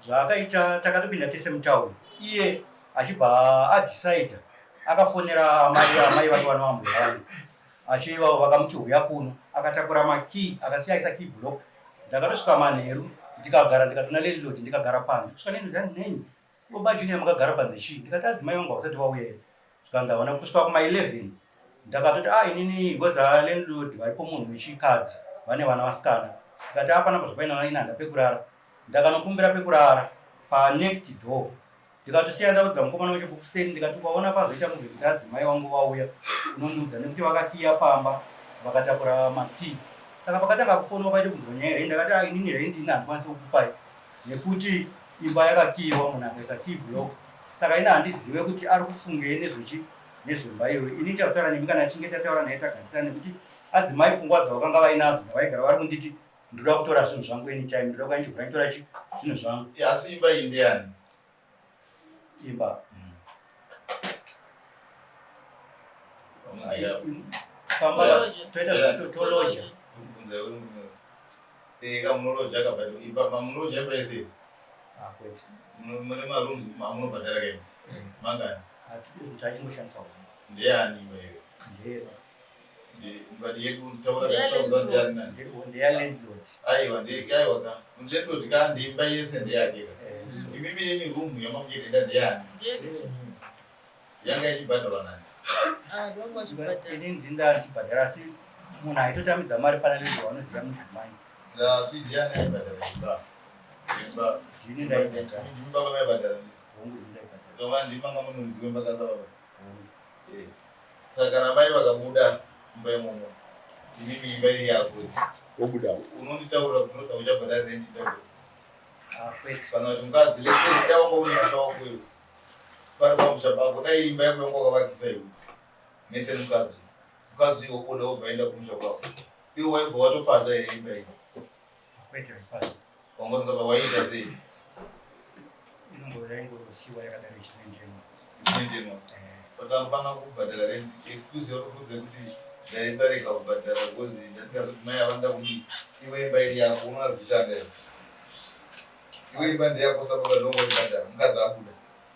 Zvaakaita takatopinda tese mutauni iye achibva adhisaidha akafonera amai vake vana vambuya vangu achiva vakamuti huya kuno akatakura makii akasiya aisa key block. Ndakatosvika manheru ndikagara ndikatona landlord ndikagara panze kusvika landlord ati nenyi baba Junior makagara panze chii ndikati adzimai vangu havasati vauya here zvikanzi havana kusvika kuma 11 ndakatoti ah inini because landlord varipo munhu wechikadzi vane vana vasikana ndikati ah panapa zvapaina ina handa pekurara ndakanokumbira pekurara pa next door. Ndikatosiya ndaudza mukomana wacho pokuseni ndikati ukaona pazoita move kuti adzimai wangu vauya unondiudza nekuti vakakiya pamba vakatakura makii. Saka pakatanga kufonwa paita kunzwa nyaya yerendi ndakati ah, inini rendi ini handikwanisi kukupai nekuti imba yakakiyiwa munhu akaisa key block saka ini handizive kuti ari kufungei nezvechi nezvemba iyoyo. Ini ndichazotaura nemi kana tichinge tataura naye tagadzisana nekuti adzimai pfungwa dzavakanga vainadzo dzavaigara vari kunditi ndoda kutora zvinhu zvangu anytime ndoda kuya ndichivhura nditora chi zvinhu zvangu. Asi imba iyi ndeyani? Imba pamba toita toloja. Kamunoloja ka but imba mamunoloja imba yese. Ah kwete. Mune marooms amunobhadhara kai? Mangani? Tachingoshandisa one. Ndeyani imba iyo? Ndeyeba. Aiwa aiwa ka landlord ka ndimba yese ndeyake ka imimi yenyu room yamakuchirenda ndeyani yanga ichibhadharwa nani? Ini ndinda ndichibhadhara asi munhu aitotambidza mari pana landlord vanoziva mudzimai. Asi ndiyani aibhadhara imba? Imba. Ndini ndaibhadhara. Ndimi baba maibhadhara? Hongu ndini ndaibhadhara. Tova ndimi manga munuridzi wemba kasa baba? Hongu. Eh. Saka kana mai vakabuda mumba imomo, imimi imba iri yako. Wobuda. Unonditaurira kuti unoda uchabhadhara rent ndako. Ah, kwete. Kana kuti mukadzi lese dai wanga une musha wako iwe. Pari pamusha pako dai imba yako yanga wakavakisa iwe. Mese nemukadzi. Mukadzi iwe wobuda wobva aenda kumusha kwako. Iwe waibva watopaza here imba iyi? Kwete haipazi. Wanga usingaba waiita sei? Inongova yaingosiwa yakadaro ichimaintainwa. Ichimaintainwa. Saka anofanira kubhadhara rent. Excuse yauri kuudza kuti ndaisarega kubhadhara because ndasingazoti mai avanoda kudii. Iwe imba iri yako unoona kuti shanda here? Iwe imba ndeyako saka ndongobhadhara mukadzi abuda.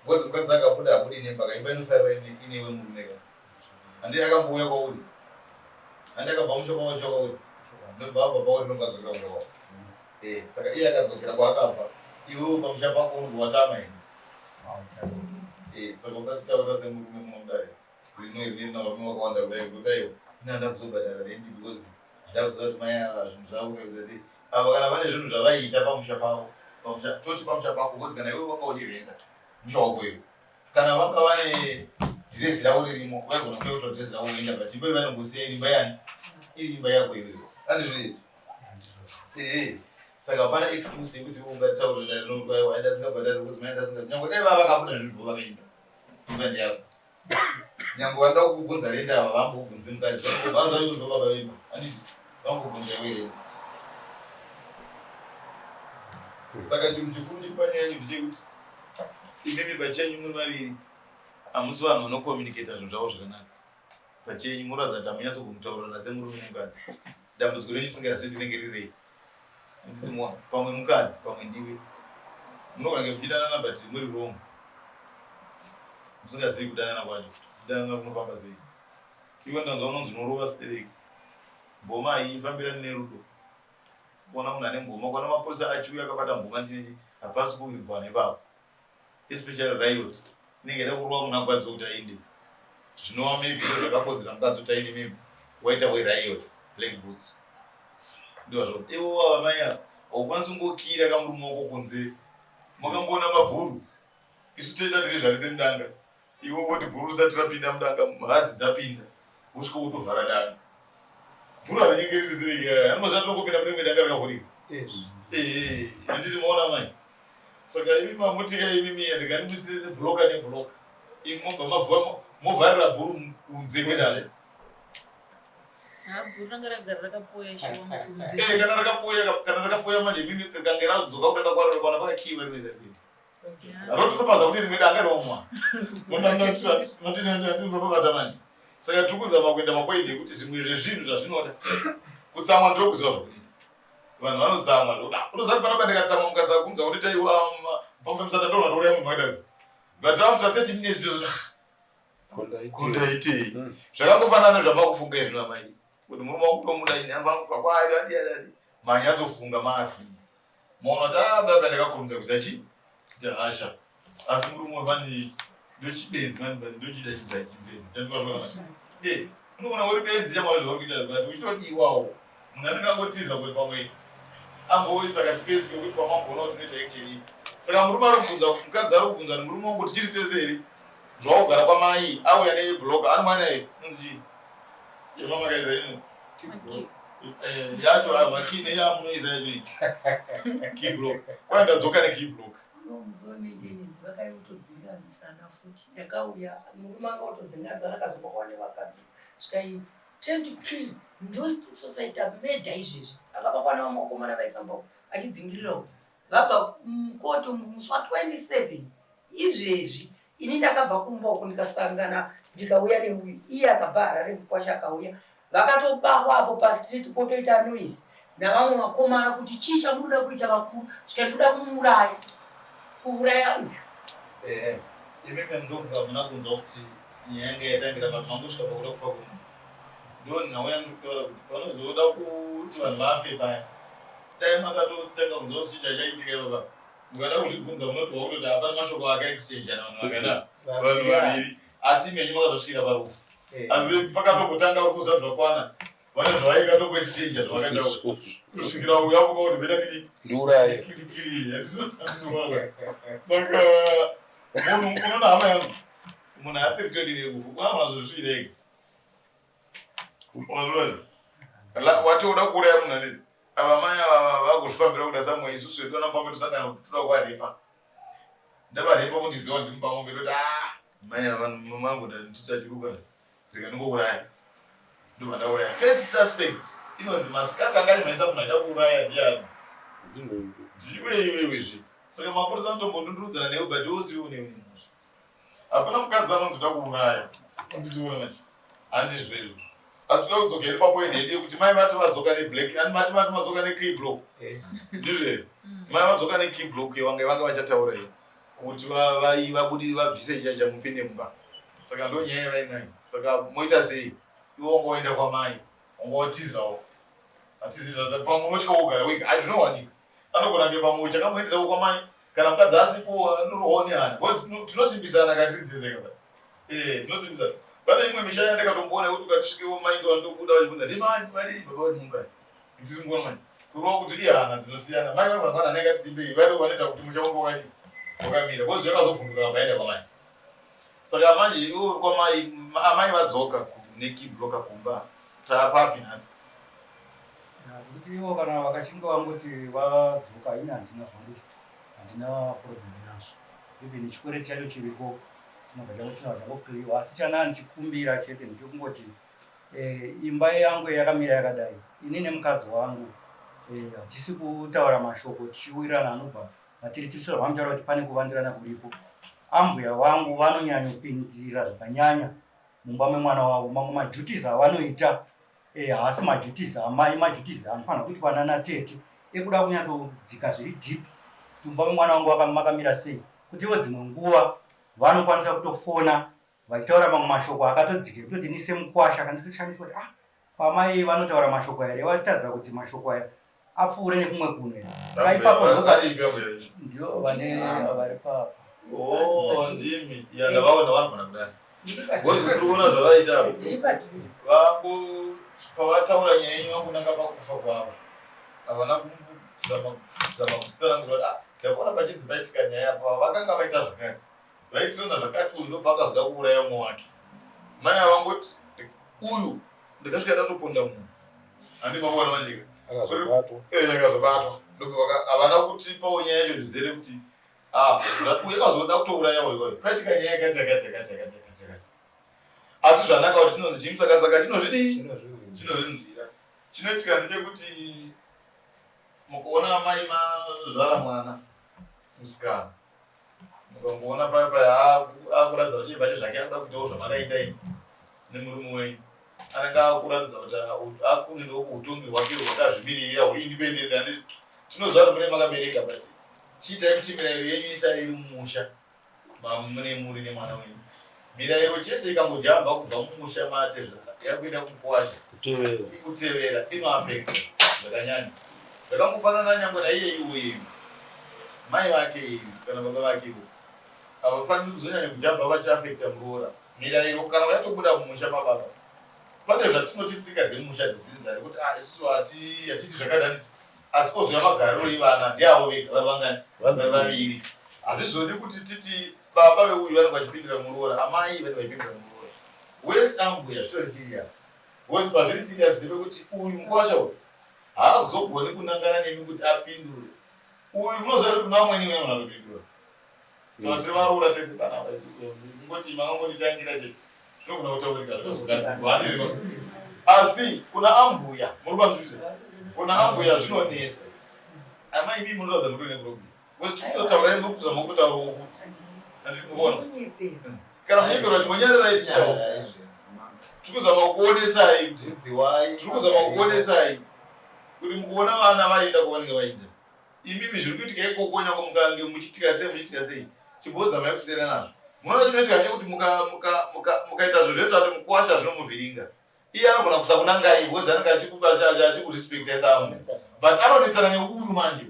Because mukadzi akabuda abudi nemba ka imba inosarira ine iwe murume ka. Handi akambouya kwauri. Handi akabva musha kwavo achiuya kwauri. Ndobva abva pauri ndobva adzokera kumba kwako. Eh, saka iye akadzokera kwaakabva. Iwewe pamusha pako unobva watama here? Eh, saka usatitaurira semurume muno mudare. Rimwe rine varume vakawanda kudai kuti aiwa ini handina kuzobhadhara rent because ndakuziva kuti mai ava zvinhu zvavo kuita sei. Ava kana vane zvinhu zvavaiita pamusha pavo, pamusha toti pamusha pako because kana iwe wanga uri renta musha wako iwe. Kana vanga vane dhirezi ravo ririmo vaigona kuuya kutora dhirezi ravo voenda but imba yavanongosiya iri imba yani iri imba yako iwewe handizvo here ehe saka hapana excuse yekuti ungataura dare nokuti aiwa aenda asingabhadhari because mai aenda asingazi nyangwe dai vava vakabuda zvinhu vakaenda imba ndeyako nyangwe vanoda kukubvunza renda ava vambobvunze mukadzi vazvaizvo baba vemba handiti vambobvunza iwe rent saka chinhu chikuru chiri panyaya yenyu ndechekuti Imimi pachenyu muri vaviri hamusi vanhu vanocommunicata zvinhu zvavo zvakanaka pachenyu munoratidza kuti hamunyatso kumutaurirana semurume nemukadzi. Dambudziko renyu singazivi rinenge rirei pamwe mukadzi pamwe ndiwe munogona kunge muchidanana but muri wrong musingazivi kudanana kwacho kudanana kunofamba sei. Iwe ndanzwa unonzi unorova stereki mboma haifambirani nerudo. Kuona munhu ane mboma, ukaona mapurisa achiuya akabata mboma ndineti hapasi kuwirwana ipapo. Especially riot inenge yaida kurova munhu agwadziwa kuti aende. Zvinova maybe ndizvo zvakakodzera mukadzi kuti aende maybe waita we riot black boots. Ndizvo ivo ava mai ava haukwanisi kungokira kamurume wako kunze. Makamboona mabhuru isu tenda tiri zvarise mudanga. Iwe woti bhuru risati rapinda mudanga mhadzi dzapinda wosvika wotovhara danga. Bhuru harinyengereri zirege anoziva tinongopinda mune rimwe danga rakavhurika. Eh, handiti maona mai. Saka imi mamutika imi miya ndikanimisire nebloka nebloka. Imi mobva mavhura movharira bhuru kunze kwedanga. Bhuru ranga ragara rakapoya shuwa kunze. Eh, kana rakapoya kana rakapoya manje imi rikange radzoka kudanga kwaro rikaona pakakiiwa rinoita sei? Rotopaza kuti rimwe danga romwa. Motinotinopabata manje. Saka tiri kuzama kuenda mapoindi ekuti zvimwe zvezvinhu zvazvinoda. Kutsamwa ndokuziva zvokuita. Vanhu vanotsamwa ndokuda. Unoziva kuti panapa ndikatsamwa mukasakunzwa kuti taiwa pamwe musana ndonwa ndouraya munhu wakaita sei. But after 30 minutes ndozoti kondaitei. Zvakangofanana nezvamakufunga izvi namai. Kuti murume wangu ndomuda ini anofanira kubva kwaari adi adi adi. Manyatsofunga mafi. Maona kuti ah baba ndakakurumidza kuita chi kuita hasha. Asi murume wemani ndochibenzi mani but ndochida chibzenzi. Ndandikazvona. Eh, unoona uri benzi chamwa zvauri kuita but uchitodiwawo. Munhu anenge angotiza kuti pamwe amboisa ka space kekuti pamwe amboona kuti unoita action ipi. Saka murume ari kubvunza, mukadzi ari kubvunza kuti murume wangu tichiri tese here? Zvawagara kwamai auya neblock ani mwana here? Inonzi chii? Yemamakaisa ino. Eh, yacho ah, makey neyamunoisa yacho iyi. Key block. Kwai ndadzoka nekey block. Musi wemaintenance vakaitodzinga misana futi ndakauya murume anga otodzinga nzara akazobakwa nevakadzi svikai trying to kill ndososaita murder izvezvi akabakwa nevamwe vakomana vaifamba uko achidzingirirawo vabva mukoto musi wa 27 izvezvi ini ndakabva kumba uko ndikasangana ndikauya neuyu iye akabva harare mukwasha akauya vakatobahwa apo pastreet potoita noise navamwe vakomana kuti chii chamunoda kuita vakuru svika ndoda kumuuraya kuuraya uyu Ehe, imimi ndofunga hamuna kunzwa kuti nyaya yanga yatangira papi mangosvika pakuda kufa kwemunhu. Ndo nhau yandiri kutaura kuti panozoda kuti vanhu vafe paya dai makatotanga kunzwa kuti chii chachaitika ipapa mukada kuzvibvunza munoti wakutoti hapana mashoko akaexchanjana vanhu vakada vanhu vaviri asi imi henyu makazosvikira parufu eh. asi pakatongotanga rufu usati rwakwana vane zvavaikatokuexchange zvavakaita kusvikira uyu afunga kuti beda ndiri ndiuraye kirikiri saka munhu unoona hama yangu munhu haaperi todii kufu kwana azozviira ega Wati uda kuuraya munhu aneti ava mai ava vakuzvifambira kuda samwe isusu vedu vana pamwe tosangana kuti toda kuvarepa ndavarepa kundiziva ndiri mupamwe toti ah mai ava mangu ndatichachiruka rega ndingouraya ndobva ndauraya first suspect inonzi masikati anga achimhanyisa munhu aida kuuraya ndiani ndiwe iwewe zve saka mapurisa anotombondundurudzana newe but iwe usiri une mhosva Hapana mukadzi anonzi uda kuuraya. Anditiona manje. Handizvo izvozvo. Asi toda kudzoka here papoint yedu yekuti mai vati vadzoka neblack and mati vati vadzoka nekey block. Yes. Ndizvo here? Mai vadzoka nekey block yavanga vanga vachataura iyo. Kuti vabudi vabvise chiya chamupinde mumba. Saka ndo nyaya yavainayo. Saka moita sei? Iwe wanga waenda kwamai. Wanga watizawo. Atizi pamwe unotya wogara wega. Hazvinowanika. Anogona kunge pamwe chakamboendesa kwamai kana mukadzi asipo anorohwawo nehana because tinosimbisana kana tiri tese ka eh tinosimbisana. Pane imwe misha yandakatomboona yekuti ukatisvikewo mai ndo vanotobuda vachibvunza ndimani madii baba vari mumba ndiri mukuona manje kureva kuti ihana dzinosiyana mai vanogona kuva hana yakati simbei vari vanoita kuti musha wangu wakadii wakamira because yakazovhunduka vakaenda kwamai saka manje iwe uri kwamai amai vadzoka nekey blocker kumba Taapapi nhasi? Nekuti ivo kana vakachinge vangoti vadzoka ini handina zvangu handina problem nazvo even chikwereti chacho chiriko chinobva changu chinobva changokliwa asi chanaa ndichikumbira chete ndechekungoti eh, imba yangu yakamira yakadai ini nemukadzi wangu eh, hatisi kutaura mashoko tichiwirirana anobva patiri tiri vanotaura kuti pane kuvandirana kuripo ambuya vangu vanonyanyopindira zvakanyanya mumba memwana wavo mamwe maduties avanoita eh, haasi maduties amai maduties anofanira kuitwa nana tete ekuda kunyatsodzika zviri deep kuti mumba memwana wangu makamira sei kuti ivo dzimwe nguva vanokwanisa kutofona vachitaura mamwe mashoko akatodzika ekutoti ini semukwasha kanditoshamiswa kuti ah kwamai vanotaura mashoko aya vatadza kuti mashoko aya apfuure nekumwe kunhu here saka ipapo ndio vane vari papa oh, ndimi ya ndavaona vanogona kudai ngozi tiri kuona zvavaita vangu pavataura nyaya yenyu vangunanga pakufa kwavo havana kuzama kutsanangura ah, ndakaona pachinzi paitika nyaya apa vakanga vaita zvakati Vaitirana zvakati uyu ndopaakazoda kuuraya umwe wake. Mai ava vangoti uyu ndakasvika ndatoponda munhu. Handi makuona manje ka? Akazobatwa. Eh akazobatwa. Ndopavaka havana kutipawo nyaya yacho zvizere kuti ah uyu akazoda kutouraya uyu uyu. Paitika nyaya yakati yakati yakati yakati yakati yakati. Asi zvanaka kuti chinonzi chimusaka saka chinozvidii? Chinozvinzwira. Chinoitika ndechekuti mukuona amai mazvara mwana musikana Mukangoona paya paya akuratidza kuti iye zvake akuda kuitawo zvamakaita imi nemurume wenyu anenge akuratidza kuti akunewo kuutongi hwake hwakazvimiririra huri independent and tinoziva kuti mune makabereka but chiitai kuti mirayiro yenyu isare iri mumusha mamune muri nemwana wenyu mirayiro chete ikangojamba kubva mumusha matezvara yakuenda kumukwasha kutevera inoafekta zvakanyanya Zvakangofanana nyangwe naiye iwoyeyu mai vake iyeyu kana baba vake ivo havafaniri kuzonyanya kujamba vachiafekta muroora. Mirayiro kana yatobuda mumusha mababa pane zvatinoti tsika dzemusha dzedzinza rekuti ah isusu hatiiti zvakati handiti. Asi kozouya magariro evana ndeavo vega vari vangani? Vari vaviri. Hazvizodi kuti titi baba veuyu vanenge vachipindira muroora, amai vanenge vachipindira muroora. Wese ambuya zvitori serious. Because pazviri serious ndepekuti uyu mukwasha uyu haazogoni kunangana nemi kuti apindure. Uyu munoziva kuti kuna vamweni uya munhu anopindura. Kana tiri varoora tese panapa kungoti makangonditangira chete zvinogona kutaurika zvinozogadzirwa handiriko. Asi kuna ambuya muri panzwisisa kuna ambuya zvinonetsa. Amai imi munoratidza kuti mune problem. Because tiri kutotaura muri kuzama kutaurawo futi. Handiti mukuona? Kana munyepera chimbonyararai tichitaura. Tiri kuzama kukuonesai kuti tiri kuzama kukuonesai kuti mukuona vana vaenda kwavanenge vaenda. Imimi zviri kuitika ikoko nyange mukange muchiitika sei muchiitika sei chimbozamai kusiyana nazvo. Munoona chinoitika chekuti muka muka muka mukaita zvinhu zvekuti ati mukuwasha zvinomuvhiringa. Iye anogona kusakunangai because anenge achikurespectai saamwe. But anonetsana neuyu manje.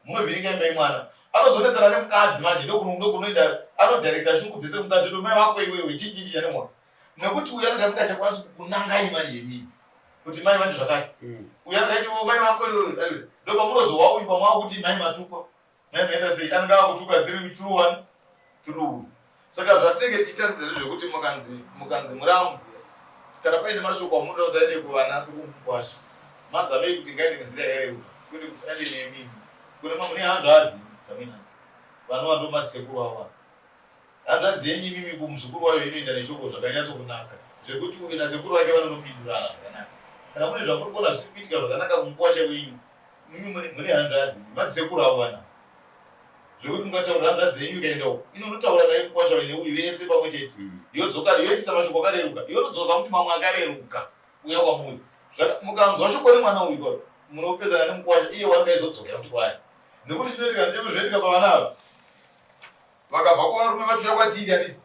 Munovhiringa imba yemwana. Anozonetsana nemukadzi manje ndokunoenda anodirecta shungu dzese kumukadzi kuti mai vako iwewe chii chii chii anemwana. Nekuti uyu anenge asingachakwanisi kukunangai manje imimi. Kuti mai vati zvakati. Uyu anenge achiti mai vako iwewe. Ndopamunozohwa uyu pamwe akuti mai matukwa. Mai maita sei anenge akutuka through one through. Saka zvatinenge tichitarisa ndezvekuti mukanzi mukanzi muri ambuya kana paine mashoko amunoda kuti aende kuvana sekumukwasha mazamei kuti ngaende nenzira yakareruka kwete kuti aende nemimi kune mune hanzvadzi dzamuinadzo vanova ndomadzisekuru avo ava hanzvadzi yenyu imimi kumuzukuru wayo inoenda neshoko zvakanyatso kunaka zvekuti uyu nasekuru vake vanonopindurana zvakanaka kana mune zvamuri kuona zvisiri kuitika zvakanaka kumukwasha wenyu Imi mune hanzvadzi, madzisekuru avo vana. Zvekuti mukataurira hanzvadzi yenyu ikaenda uko, inonotaura naye mukwasha waine uyu vese pamwe chete. Yodzoka yoitisa mashoko akareruka, yotodzosa futi mamwe akareruka kuuya kwamuri. Mukanzwa shoko remwana uyu kwa munopesana nemukwasha iye wanenge aizodzokera futi kwaari. Nekuti chinoitika ndechekuti zvinoitika pavana ava vakabva kuvarume vachiuya kwatiri handiti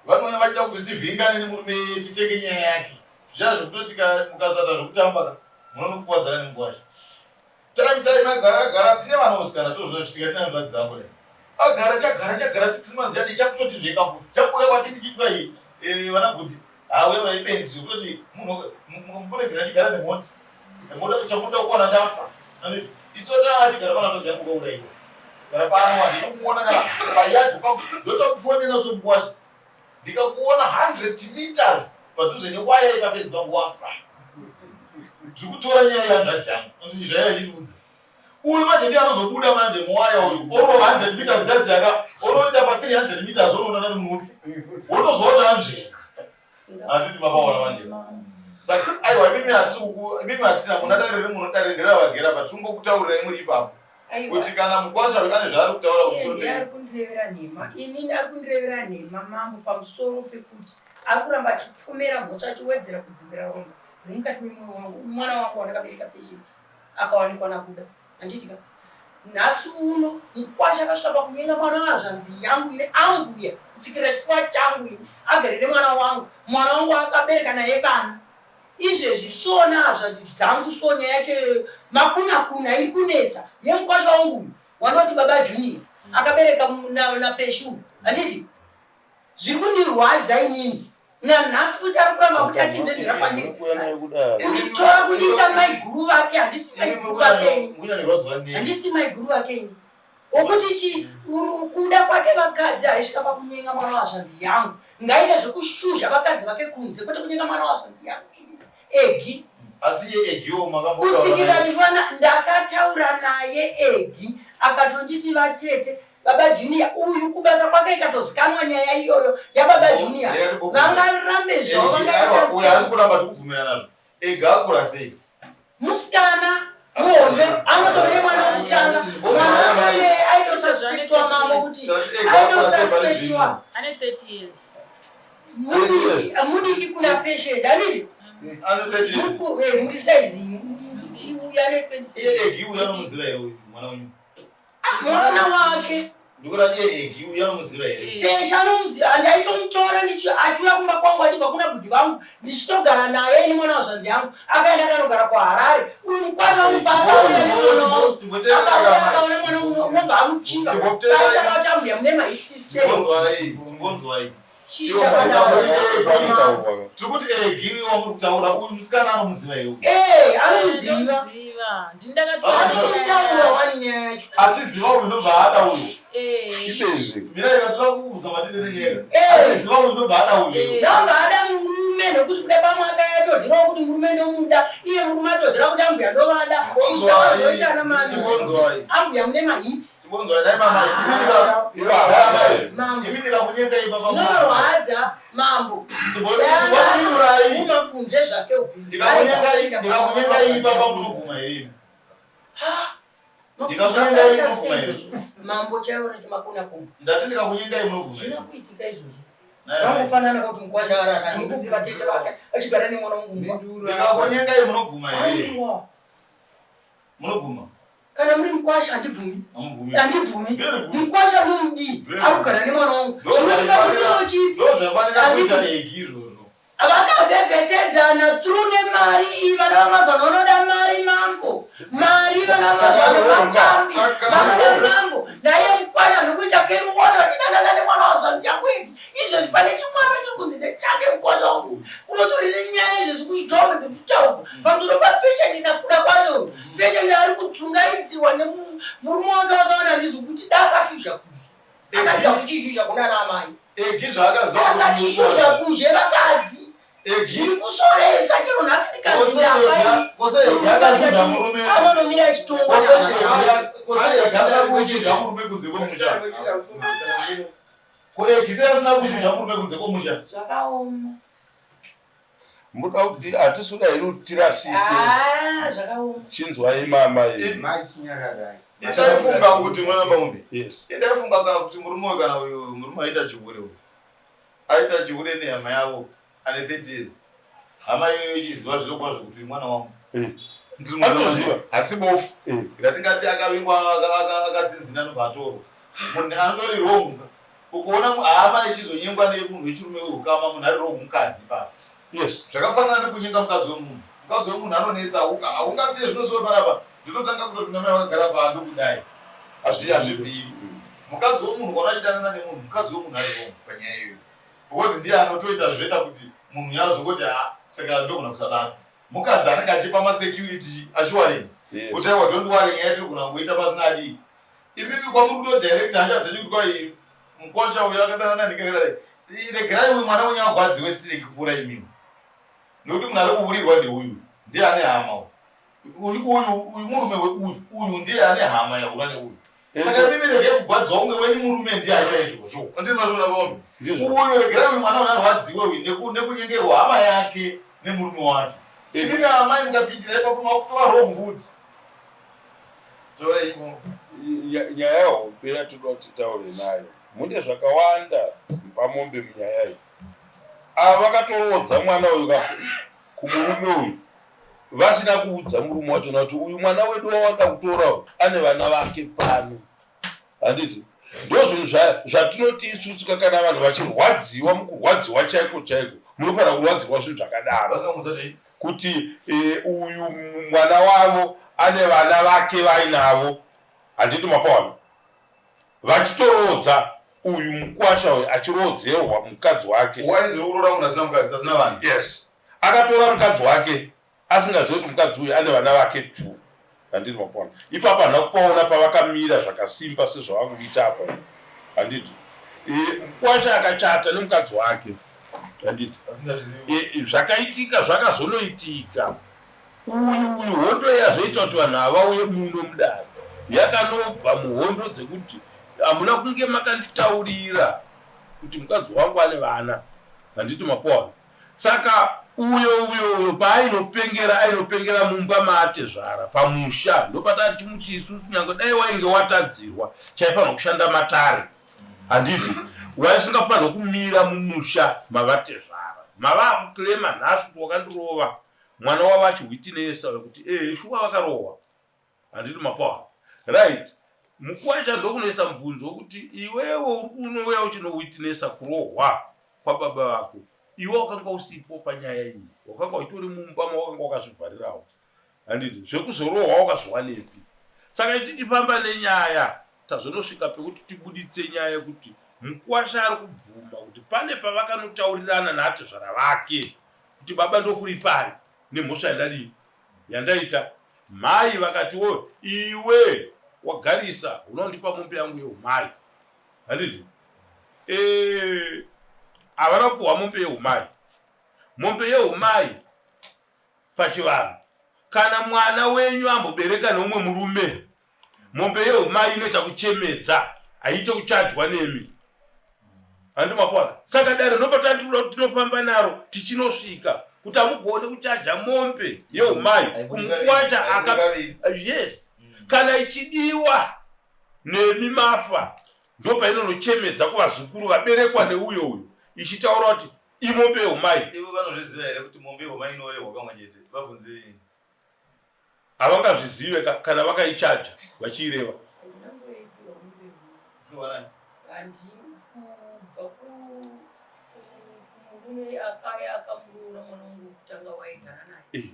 vanouya vachida kuti tivhiringane nemurume titenge nyaya yake zviya zvekutoti mukasata zvekutamba ka munonokuwadzana nemukwasha time time agara agara tine vana usikana tozvona zvichitika tine hanzvadzi dzangu dai agara chagara chagara 6 months chadi chakutoti zveka futi chakuuya kwatiri tichitwa iyi eh, vana bhuti hauya vaibenzi zvekutoti munhu mukuregera achigara nemhondi Chamunoda kuona ndafa. Itsota achigara pana ndozi yangu kauraiwa. Gara pano ndinokuona kana payadhi pangu ndotokufonera somukwasha. Ndikakuona 100 meters padhuze newaya yepafenzi pangu wafa. Ndiri kutora nyaya yehanzvadzi yangu. Nditi zvaiva chindiudza. Uyu manje ndiye anozobuda manje muwaya uyu. Orova 100 meters dzadzi yaka onoenda pa 300 meters onoonana nemunhu upi. Wotozoona anzvenga. Handiti mapaona manje. Saka aiwa imimi hatisi kuku imimi hatina muna dare riri muno dare nderavagera but tingokutaurirai muri ipapo. Kuti kana mukwasha uyu ane zvaari kutaura pamusoro pe. Ari kundirevera nhema. Ini ari kundirevera nhema mambo pamusoro pekuti ari kuramba achipomera mhosva achiwedzera kudzimbira ronda riri mukati memwoyo wangu. Uyu mwana wangu wandakabereka Patience akawanikwa naKuda. Handiti ka? Nhasi uno mukwasha akasvika pakunyenga mwana wahazvanzi yangu ini ambuya kutsikirira chifuva changu ini agere nemwana wangu mwana wangu akabereka naye vana izvezvi sona hazvanzi dzangu so nyaya yacho iyoyo makunakuna iri kunetsa yemukwasha wangu uyu wandoti baba junior akabereka napeshu uyu handiti zviri kundirwadza inini nanhasi futi ari kuramba futi achinzvenzvera kwandiri kunditora kundiita maiguru vake handisi maiguru vake ini handisi maiguru vake ini wokuti chi kuda kwake vakadzi haisvika pakunyenga mwana wazvanzi yangu ngaite zvekushuzha vakadzi vake kunze kwete kunyenga mwana wazvanzi yangu ini egi asi iye egiwo makambotsikira ndifana ndakataura naye egi akatonditi vatete Baba Junior uyu kubasa kwake ikatozikanwa nyaya iyoyo yababa Junior vangarambe zvavo vangaita sei? Uyu kuramba tikubvumira nazvo. Ega akura sei? Musikana muhombe anotove nemwana wekutanga. Mwana wake aitosuspectwa mambo kuti aitosuspectwa. Ane 30 years. Mudiki mudiki kuna patient anidi? Ane 30 years. Muku eh muri size uyu ane 27. Iye Egi uyu anomuziva here uyu mwana wenyu? Mwana wake. Ndikuda iye Egi uyu anomuziva here? Pesha anomuziva ndaitomutora ndichi achiuya kumba kwangu achibva kuna bhudhi vangu ndichitogara naye ini mwana wazvanzi yangu akaenda akanogara kuHarare uyu mukwana uyu paakauya nemwana wangu akauya akaona mwana unobva amuchinga aisaka kuti ambuya mune maisisei Timbonzwai. Tiri kuti egi wamuri kutaura uyu musikana anomuziva iwe. Eh, anomuziva. Achiziva uyu ndobva ada uyu. Ibenzi. Mira ikatora kuudza matende nenyaya. Achiziva uyu ndobva ada uyu. Ndobva ada murume nekuti kuda pamwe akayatozirawo kuti murume ndomuda iye murume atozira kuti ambuya ndovada. Ozoitana mani. Ambuya mune mahips. Zvinorwadza mambo. Umakunze zvake uku. Ndikakunyengai ipapa munobvuma here? Ndikakunyengai munobvuma here? Mambo chaivo kuti makuna kuna. Ndati ndikakunyengai munobvuma. Zvina kuitika izvozvo. Zvangofanana kuti mukwasha arara nekuti vatete vake achigara nemwana wangu mumba. Ndikakunyengai munobvuma here? Aiwa. Munobvuma? Kana muri mukwasha handibvumi. Handibvumi. Mukwasha ndomudii? Arikugara nemwana wangu. Zvinoita chipi? Ndozvafanira kuita egi izvozvo. Vakavhevhetedzana through nemari iyi vana vamazano vanoda mari mambo. Mari vana vamazano vapambi. Vanoda mambo. Naye mukwasha ndokuita keruona vachidanana nemwana wazvanzi yangu iyi. Izvezvi pane chimwana chiri kunzi ndechake mukwasha wangu. Kunotori nenyaya izvezvi kuzvijombe dzekutauka. Pamusoro papesheni nakuda kwacho. Pesheni ari kudzungaidziwa nemurume wake wakaona handizvo kuti dakashuzha kuzhe. Akadya kuchizhuzha kuna ana amai. Egi zvaakaziva kuti Akachishuzha kuzhe vakadzi. Zviri kusoresa chero nhasi ndikanzi Kose Egi akazhuzha murume. Anonomira achitongwa Kose nehama dzavo. Egi kose Egi asina kuzhuzha murume kunze kwemusha. Ko Egi sei asina kuzhuzha murume kunze kwemusha? Zvakaoma. Muda kuti hatisi kuda here kuti tirasike. Ah, zvakaoma. Chinzwai mama iyi. Ndaifunga kuti mwana paumbi. Yes. Ndaifunga kana kuti murume uyu kana uyu murume aita chihure uyu. Aita chihure nehama yavo ane 30 years. Hama iyoyo ichiziva zviro kwazvo kuti uyu mwana wangu. Ndiri mwana Atoziva. wangu. Hasi bofu. Ngatingati akavingwa akatsinzina anobva atorwa. Munhu anotori wrong. Ukuona hama ichizonyengwa nemunhu wechirume wehukama munhu ari wrong mukadzi ipapo. Yes. Zvakafanana nekunyenga mukadzi wemunhu. Mukadzi wemunhu anonetsa haungati zvinosiwa panapa. Ndototanga kutoti namai vakagara pano kudai. Hazvibviri. Mukadzi wemunhu kana achidanana nemunhu, mukadzi wemunhu ari wrong panyaya iyoyo. Because ndiye anotoita zvoita kuti munhu yazongoti ha saka ndogona kusabatwa. Mukadzi anenge achipa masecurity assurance. Kuti aiwa don't worry nyaya tiri kugona kungoita pasina adii. Imimi kwamuri kutodirecta hasha dzenyu kuti kwai mukwasha uyu akadanana ndikakadai. Regerai uyu mwana wenyu agwadziwe stireki kupfuura imimi. Nekuti munhu ari kuhurirwa ndeuyu. Ndiye ane hama uyu. Uyu uyu murume weuyu. Uyu ndiye ane hama yahura neuyu. Saka imimi regai kugwadziwa kunge wenyu murume ndiye aita izvozvo. Andini mazviona bombe. Uyu regerai uyu mwana uyu arwadziwe uyu nekunyengerwa hama yake nemurume wake. Imimi amai mukapindira ipapo makutova wrong futi. Nyaya hombe yatoda kuti titaure nayo. Mune zvakawanda pamombe munyaya iyi. Ava vakatoroodza mwana uyu ka kumurume uyu vasina kuudza murume wachona kuti uyu mwana wedu wawada kutora uyu ane vana vake pano. Handiti ndozvinhu zvatinoti isusu kana vanhu vachirwadziwa mukurwadziwa chaiko chaiko munofanira kurwadzirwa zvinhu zvakadaro kuti uyu mwana wavo ane vana vake vainavo. Handiti mapaona vachitoroodza uyu mukwasha uyu achiroodzewa mukadzi wake. Wainzi uroora munhu asina mukadzi asina vana. Yes. Akatora mukadzi wake asingazivi kuti mukadzi uyu ane vana vake 2. Handiti mapaona. Ipapo handina kupaona pavakamira zvakasimba sezvavakuita apa. Handiti. Mukwasha akachata nemukadzi wake. Handiti. Zvakaitika zvakazonoitika. Uyu uyu hondo yazoita kuti vanhu ava vauye muno mudare yakanobva muhondo dzekuti hamuna kunge makanditaurira kuti mukadzi wangu ane vana. Handiti mapaona. Saka uyo uyo uyo paainopengera ainopengera mumba maatezvara pamusha ndopatati tichimuti isusu nyange dai wainge watadzirwa chaifanirwa kushanda matare. Handiti waisingafanirwa kumira mumusha mavatezvara. Mavakuclaima nhasi kuti wakandirova mwana wavo achiwitnessa kuti shuwa vakarohwa. Handiti mapaona. Right. Mukwasha ndokunoisa mubvunzo wekuti iwewe uri kunouya uchinowitnessa kurohwa kwababa vako. Iwe wakanga usipo panyaya iyi. Wakanga uchitori mumba mawakanga wakazvivharirawo. Handiti zvekuzorohwa wakazviwanepi. Saka tichifamba nenyaya tazonosvika pekuti tibuditse nyaya yekuti Mukwasha ari kubvuma kuti pane pavakanotaurirana naatezvara vake kuti baba ndokuripai nemhosva yandadii yandaita. Mhai vakatiwo iwe wagarisa unondipa mombe yangu yeumai. Handiti? Eh, havana kupuhwa mombe yeumai. Mombe yeumai pachivanhu kana mwana wenyu ambobereka neumwe murume mombe yeumai inoita kuchemedza haiite kuchajwa nemi handi mapona saka dare ndopatinofamba naro tichinosvika kuti hamugone kuchaja mombe yeumai kumukwasha aka yes kana ichidiwa nemi mafa ndopainonochemedza kuvazukuru vaberekwa neuyo uyo ichitaura kuti imombe yeumai ivo vanozviziva here kuti mombe yeumai inorehwa kamwe chete vabvunzei Havangazvizive ka kana vakaichaja vachiireva. Eh.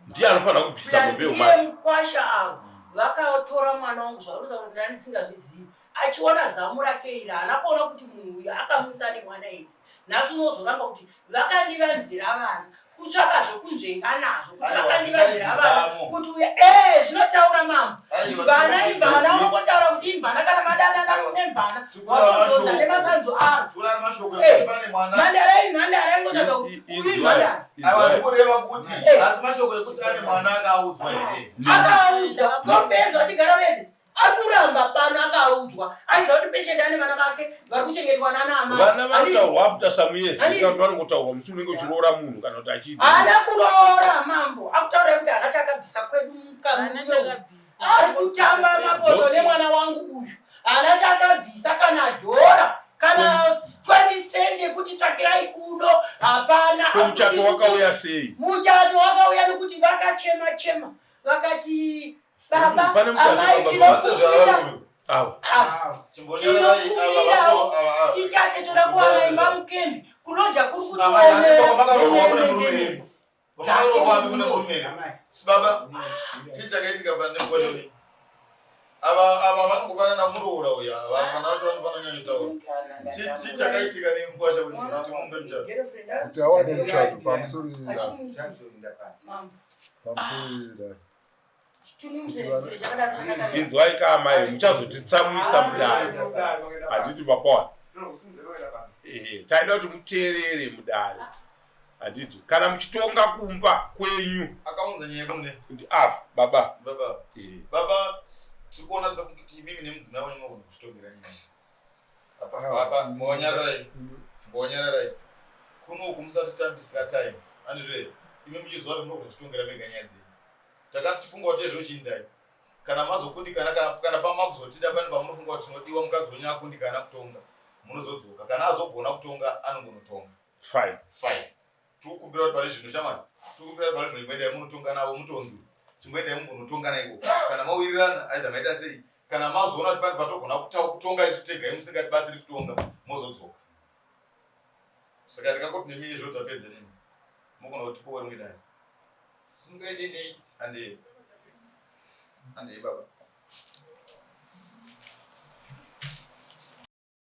Ndiye anofanira kubvisa mombe yeumai. Mukwasha avo vakatora mwana wangu zvakuratidza kuti ndani ndisingazvizivi achiona zamu rake iri haana kuona kuti munhu uyu akamwisa nemwana iri nhasi unozoramba kuti vakandivanzira vana kutsvaka zvokunzvenga nazvo kuti vakandivanzira vana kuti uya ee eh, zvinotaura mambo mvana imvana unongotaura kuti imvana kana madanana nemvana watodhonza nemasanzu aro eh, mhandara imhandara ingotaura kuti uyu imhandara kureva kuti eh. asi mashoko ekuti ane mwana akaudzwa here akaudzwa profesa tigara vese Ari kuramba pano akaudzwa aiziva kuti patient ane vana vake vari kuchengetwa nana amai. Vana vanotaurwa after some years kana kuti vanongotaurwa musi unenge uchiroora munhu kana kuti achii. Haana kuroora mambo akutaura kuti haana chaakabvisa kwedu mukamuno. Ari kutamba mapoto nemwana wangu uyu haana chaakabvisa kana dhora kana 20 cent yekuti tsvakirai kuno hapana. Muchato wakauya sei? Muchato wakauya nekuti vakachema chema vakati baba amai tinokumbira tinokumbirawo tichate toda kuwana imba mukembi kuloja kuri kutiomera baba chii chakaitika pane ava ava vanongofanana muroora uyu ava vana vacho vanofanana nyanyotaura chii chakaitika nemukwasha kuti mumbe muchato kuti awane muchato pamusoro pamusoro Inzwai ka amai muchazotitsamwisa mudare handiti mapaona eh, taida kuti muteerere mudare handiti kana muchitonga kumba kwenyu akaunza nyaya kune ndi apa baba baba eh. baba tikuona sekuti imimi nemudzimai wenyu munogona kuzvitongera nyaya apa mbonyararai mbonyararai kuno uku musatitambisira time andizve imi muchiziva kuti munogona kuzvitongera mega nyaya dzenyu Takati tichifunga kuti ezvo chiindai. Kana mazokundikana kana kana pamakuzotida pane pamunofunga kuti tinodiwa mukadzi wenyu akundikana kutonga munozodzoka. Kana azogona kutonga anongonotonga. Fine. Fine. Tikukumbira kuti pari zvino shamwari. Tikukumbira kuti pari zvino chimboendai munotonga navo mutongi. Chimboendai mumbonotonga naiko. Kana mawirirana either maita sei. Kana mazoona kuti pane patogona kutonga isu tega imi musingatibatsiri kutonga mozodzoka. Saka ndikangoti nemi izvo tapedza nemi. Mogona kutipowo rimwe dare. Simukai tiendei. Handei. Handei baba.